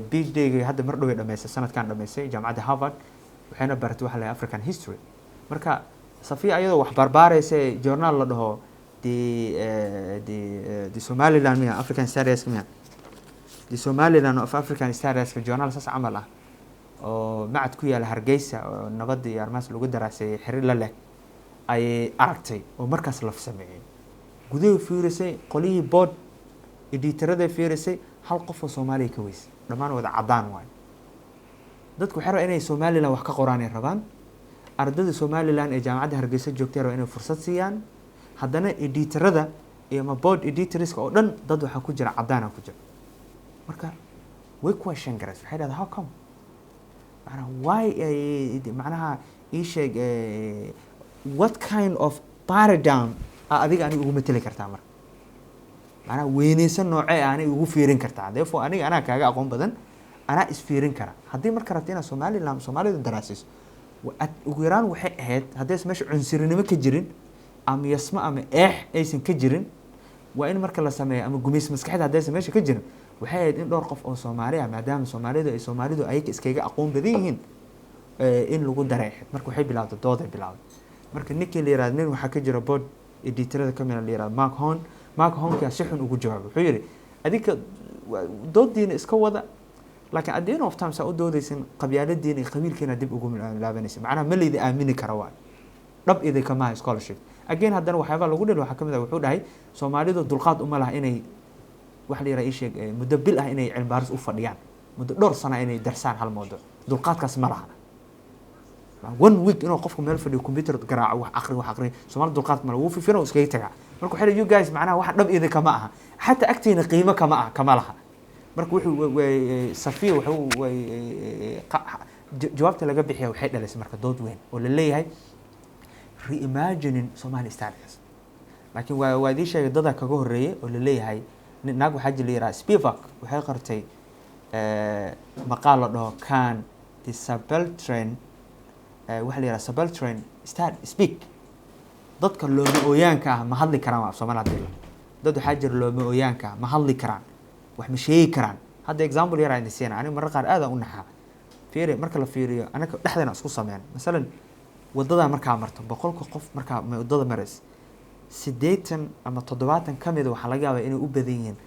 PhD-ga hadda mar dhoway dhamaysay, sanadkan dhamaysay jaamacadda Harvard, waxayna baratay waxa la yidhaha African history. Marka Safiya ayadoo wax barbaaraysa journal la dhaho the Somaliland miya, African Studies miya, the Somaliland of African Studies, journal saas camal ah oo macad ku yaala Hargeysa oo nabadda iyo arrimahaas lagu daraaseeyey xiriir la leh ayay aragtay oo markaas laf sameeyey. Gudahay fiirisay, qolihii board editoraday fiirisay, hal qof oo Soomaaliya ka weysay, dhammaan wada caddaan waayo. Dadku waxay rabaan inay Somaliland wax ka qoraan ay rabaan. Ardayda Somaliland ee jaamacadda Hargeysa joogtay rabaan inay fursad siiyaan. Haddana editorada iyo ma board editorska oo dhan dad waxaa ku jira caddaana ku jira. Marka way question garays, waxay dhahdaa, "How come?" Macnaha why ay, macnaha ii sheeg, what kind of paradigm a adiga aniga ugu mateli kartaa? Marka macnaha weyneysan noocee ah aniga ugu fiirin kartaa? Therefore aniga anaa kaaga aqoon badan, anaa isfiirin kara. Haddii marka rabta inaad Somaliland, Soomaalida daraasiso, ugu yaraan waxay ahayd haddaysan meesha cunsurinimo ka jirin ama yasmo ama eex aysan ka jirin, waa in marka la sameeyo ama gumaysi maskaxda haddaysan meesha ka jirin, waxay ahayd in dhowr qof oo Soomaali ah, maadaama Soomaalidu ay Soomaalidu ayaga iskaga aqoon badan yihiin, in lagu daray ahayd. Marka waxay bilowday dooday bilowday. Marka ninkii la yirahdo, nin waxaa ka jira board editorada kamid la yirahdo Mark Horn. Mark Hornkaa si xun ugu jawaabay. Wuxuu yidhi adinka doodiina iska wada, laakiin at the end of time saa u doodaysan qabyaaladiina iyo qabiilkiina dib ugu laabanaysa, macnaha ma laydi aamini kara waayo, dhab idinka maaha scholarship. Again, haddana waxyaabaa lagu dhil waxaa kamid ah, wuxuu dhahay Soomaalidu dulqaad uma laha inay waxa la yiraha, ii sheeg, muddo bil ah inay cilmi baaris u fadhiyaan, muddo dhowr sana inay darsaan hal mawduuc, dulqaadkaas ma laha. One week inuu qofku meel fadhiyo, computer garaaco, wax aqri, wax aqri, Soomaali dulqaad ma laha, wuu fifino, iskaga tagaa. Marka waxay you guys macnaha wax dhab idinka ma aha, xataa agtiina qiimo kama ah, kama laha. Marka wuxuu Safiya wuxuu jawaabta laga bixiya waxay dhalisay marka dood weyn oo la leeyahay reimagining Somali studies. Laakiin waa idiin sheegay, dadaa kaga horreeyay oo la leeyahay naag waxaa jira la yiraha Spivak, waxay qortay maqaal la dhaho "Can the Subaltern", waxa la yiraha "Subaltern start speak?" Dadka looma ooyaanka ah ma hadli karaan? Waa af Soomaali hadii dad waxaa jira looma ooyaanka ah ma hadli karaan, wax ma sheegi karaan? Hadda example yar aan idin siina. Aniga marar qaar aad aan u naxaa. Fiiri, marka la fiiriyo anaga dhexdeena isku sameyn, masalan waddadaa markaa marto, 100-ka qof markaa waddada maraysa, 80 ama 70 ka mida waxaa laga yaabaa inay u badan yihiin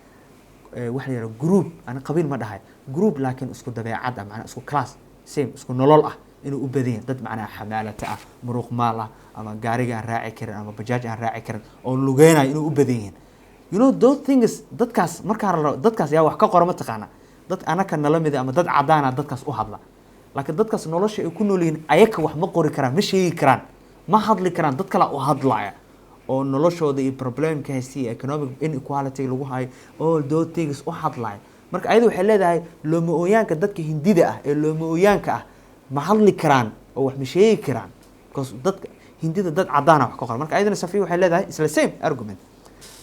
waxa la yidhaha group, ani qabiil ma dhahay group, laakiin isku dabeecad ah, macnaa isku class, same, isku nolol ah inuu u badan yahay, dad macnaha xamaalata ah, muruq maal ah, ama gaariga aan raaci karin ama bajaaj aan raaci karin oo lugeynayo inuu u badan yihiin. You know those things, dadkaas markaa la rabo dadkaas yaa wax ka qora? Ma taqaana dad anaka nala mida ama dad cadaana dadkaas u hadla, laakiin dadkaas nolosha ay ku nool yihiin ayaka wax ma qori karaan, ma sheegi karaan, ma hadli karaan. Dad kale u hadlaya oo noloshooda iyo problemka haysta iyo economic inequality lagu hayo, all those things u hadlaya. Marka ayada waxay leedahay looma ooyaanka, dadka Hindida ah ee looma ooyaanka ah ma hadli karaan oo wax ma sheegi karaan? Because dadka Hindida dad cadaana wax ka qoran. Marka ayadana Safiya waxay leedahay isla same argument: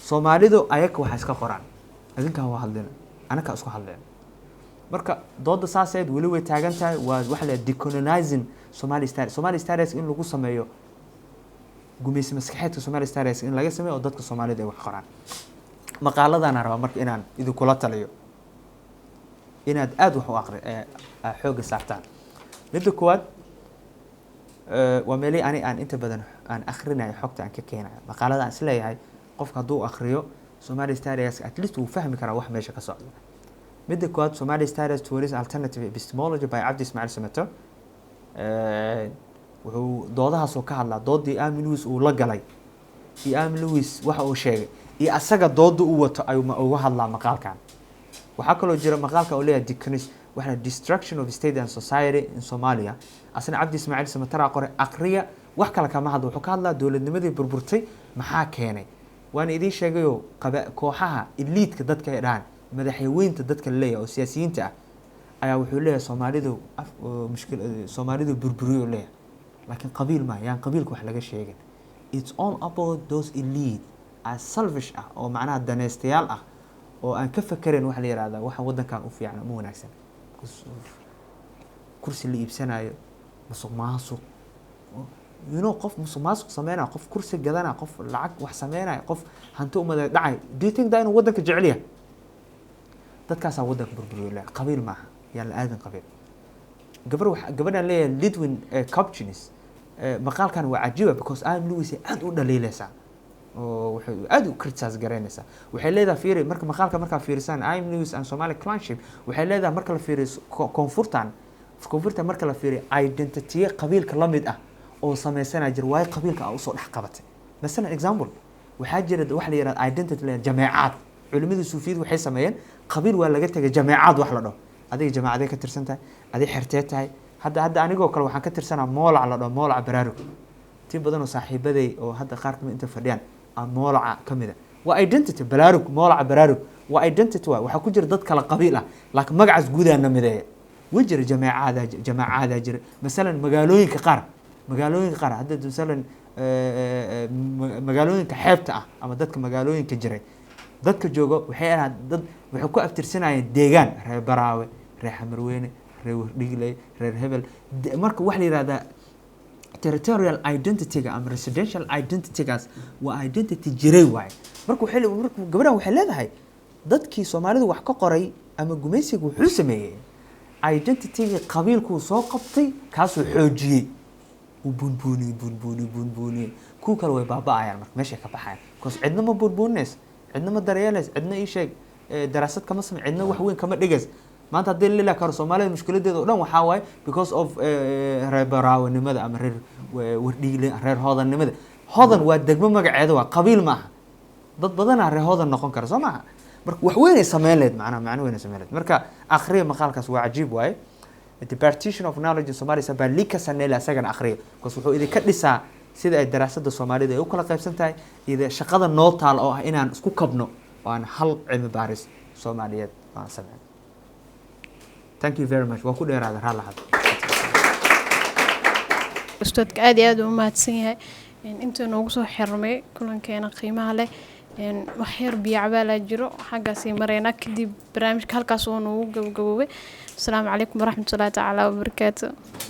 Soomaalidu ayaka waxa iska qoraan, adinkaa waa hadlina, anakaa isku hadleen. Marka dooda saaseed weli way taagan tahay. Waa waxa la decolonizing Somali studies, Somali studies in lagu sameeyo gumaysi maskaxeedka Somali studies in laga sameeyo oo dadka Soomaalida ay wax qoraan. Maqaaladana rabaa marka inaan idinkula taliyo inaad aada wax u aqri xoogga saartaan. Midda koowaad waa meelihii ani aan inta badan aan akhrinayo, xogta aan ka keenayo, maqaalada aan isleeyahay qofka hadduu akriyo Somali Studies at least wuu fahmi karaa wax meesha ka socda. Midda koowaad, Somali Studies Towards Alternative Epistemology by Cabdi Ismaciil Samatar. Wuxuu doodahaasoo ka hadlaa, doodii I.M. Lewis uu la galay iyo I.M. Lewis waxa uu sheegay iyo asaga dooda u wato ayuu uga hadlaa maqaalkan. Waxaa kaloo jira maqaalka uu leeyahay waxa Destruction of State and Society in Somalia. Asna Cabdi Ismaaciil Samataraa qoray, aqriya. Wax kale kama hadlo, wuxuu ka hadlaa dowladnimadii burburtay maxaa keenay. Waana idiin sheegayoo qaba kooxaha elite-ka dadka ay dhahaan, madaxweynta dadka la leeyahay oo siyaasiyiinta ah ayaa wuxuu leeyahay Soomaalidu oo mushkil Soomaalidu burburiyo leeyahay, laakiin qabiil ma yaan qabiilka wax laga sheegin. It's all about those elite are selfish ah oo macnaha danaystayaal ah oo aan ka fakerayn waxa la yihahdaa waxa waddankan u fiican ama wanaagsan. Kursi la iibsanayo, musuq maasuq, qof musuq maasuq sameynaya, qof kursi gadanaya, qof lacag wax sameynaya, qof hanti umada dhacay, do you think that inuu waddanka jecel yahay? Dadkaasaa waddanka burburiyo leeyahay. Qabiil maaha, yaan la aadin qabiil. Gabar gabadhaan leeyahay Lidwien Kapteijns, maqaalkan waa cajiiba because I.M. Lewis ay aad u dhaliileysaa oo waxay aad u criticize garaynaysaa. Waxay leedahay, fiiri, marka maqaalka markaa fiirisaan I.M. Lewis and Somali Clanship, waxay leedahay marka la fiiriyo koonfurtan marka la fiiriyo identity qabiilka la mid ah oo sameysanaa jira, waayo qabiilka aa usoo dhex qabatay. Masalan, example, waxaa jira waxa la yihahda identity la jameecaad. Culimadii suufiyadu waxay sameeyeen qabiil waa laga tegay, jameecaad wax la dhaho. Adiga jamaacadee ka tirsan tahay? Adiga xertee tahay? Hadda anigoo kale waxaan ka tirsanaa moolac la dhaho Moolaca Baraarug. Tii badan oo saaxiibaday oo hadda qaar kamid inta fadhiyaan aa moolaca ka mid a. Waa identity Baraarug, Moolaca Baraarug waa identity waay. Waxaa ku jira dad kala qabiil ah, laakiin magacaas guudaana mideeya. Way jira jameecaadaa, jamaacadaa jira. Masalan magaalooyinka qaar hadda, masalan magaalooyinka xeebta ah ama dadka magaalooyinka jiray, dadka jooga waxay ahaan dad waxay ku abtirsanayeen deegaan, reer Baraawe, reer Xamarweyne, reer Wardhigley, reer hebel. Marka waxa la yihahdaa territorial identity-ga ama residential identity-gaas waa identity jiray waaye. Marka gabadhan waxay leedahay dadkii Soomaalidu wax ka qoray ama gumaysiga wuxuu sameeyey identity-gii qabiilkuu soo qabtay, kaasuu xoojiyey, uu buunbuuniyey, buunbuuniyey, buunbuuniyey. Kuwa kale way baaba'ayaan, marka meeshay ka baxayaan because cidna ma buunbuuninayso, cidna ma daryeelayso, cidna ii sheeg daraasad kama samey, cidna wax weyn kama dhigays. Maanta haddii la karo Soomaalida mushkiladeeda oo dhan waxaa waaye because of reer Baraawanimada ama reer Wardhiile, reer Hoodannimada. Hodan waa degmo magaceeda, waa qabiil ma aha. Dad badanaa reer Hodan noqon kara, soo maaha? Marka wax weyn ay sameyn lahayd, macnaha macno weyn ay sameyn lahayd. Marka akhriya maqaalkaas, waa cajiib waaye. The Partition of Knowledge in Somalia by Lika Sanele, asagana akhriya because wuxuu idinka dhisaa sida ay daraasadda Soomaalida ay u kala qaybsan tahay iyo shaqada noo taal oo ah inaan isku kabno oo aan hal cilmi baaris Soomaaliyeed aan sameyn. Thank you very much. Waa ku dheeraada, raali ahada. Ustaadka aad iyo aad uu mahadsan yahay intuu noogu soo xirmay kulankeena qiimaha leh. Wax yar biyo cabaalaa jiro, xaggaasii mareynaa, kadib barnaamijka halkaas oo noogu gabagaboobay. Asalaamu calaykum waraxmatullaahi tacaala wabarakaatu.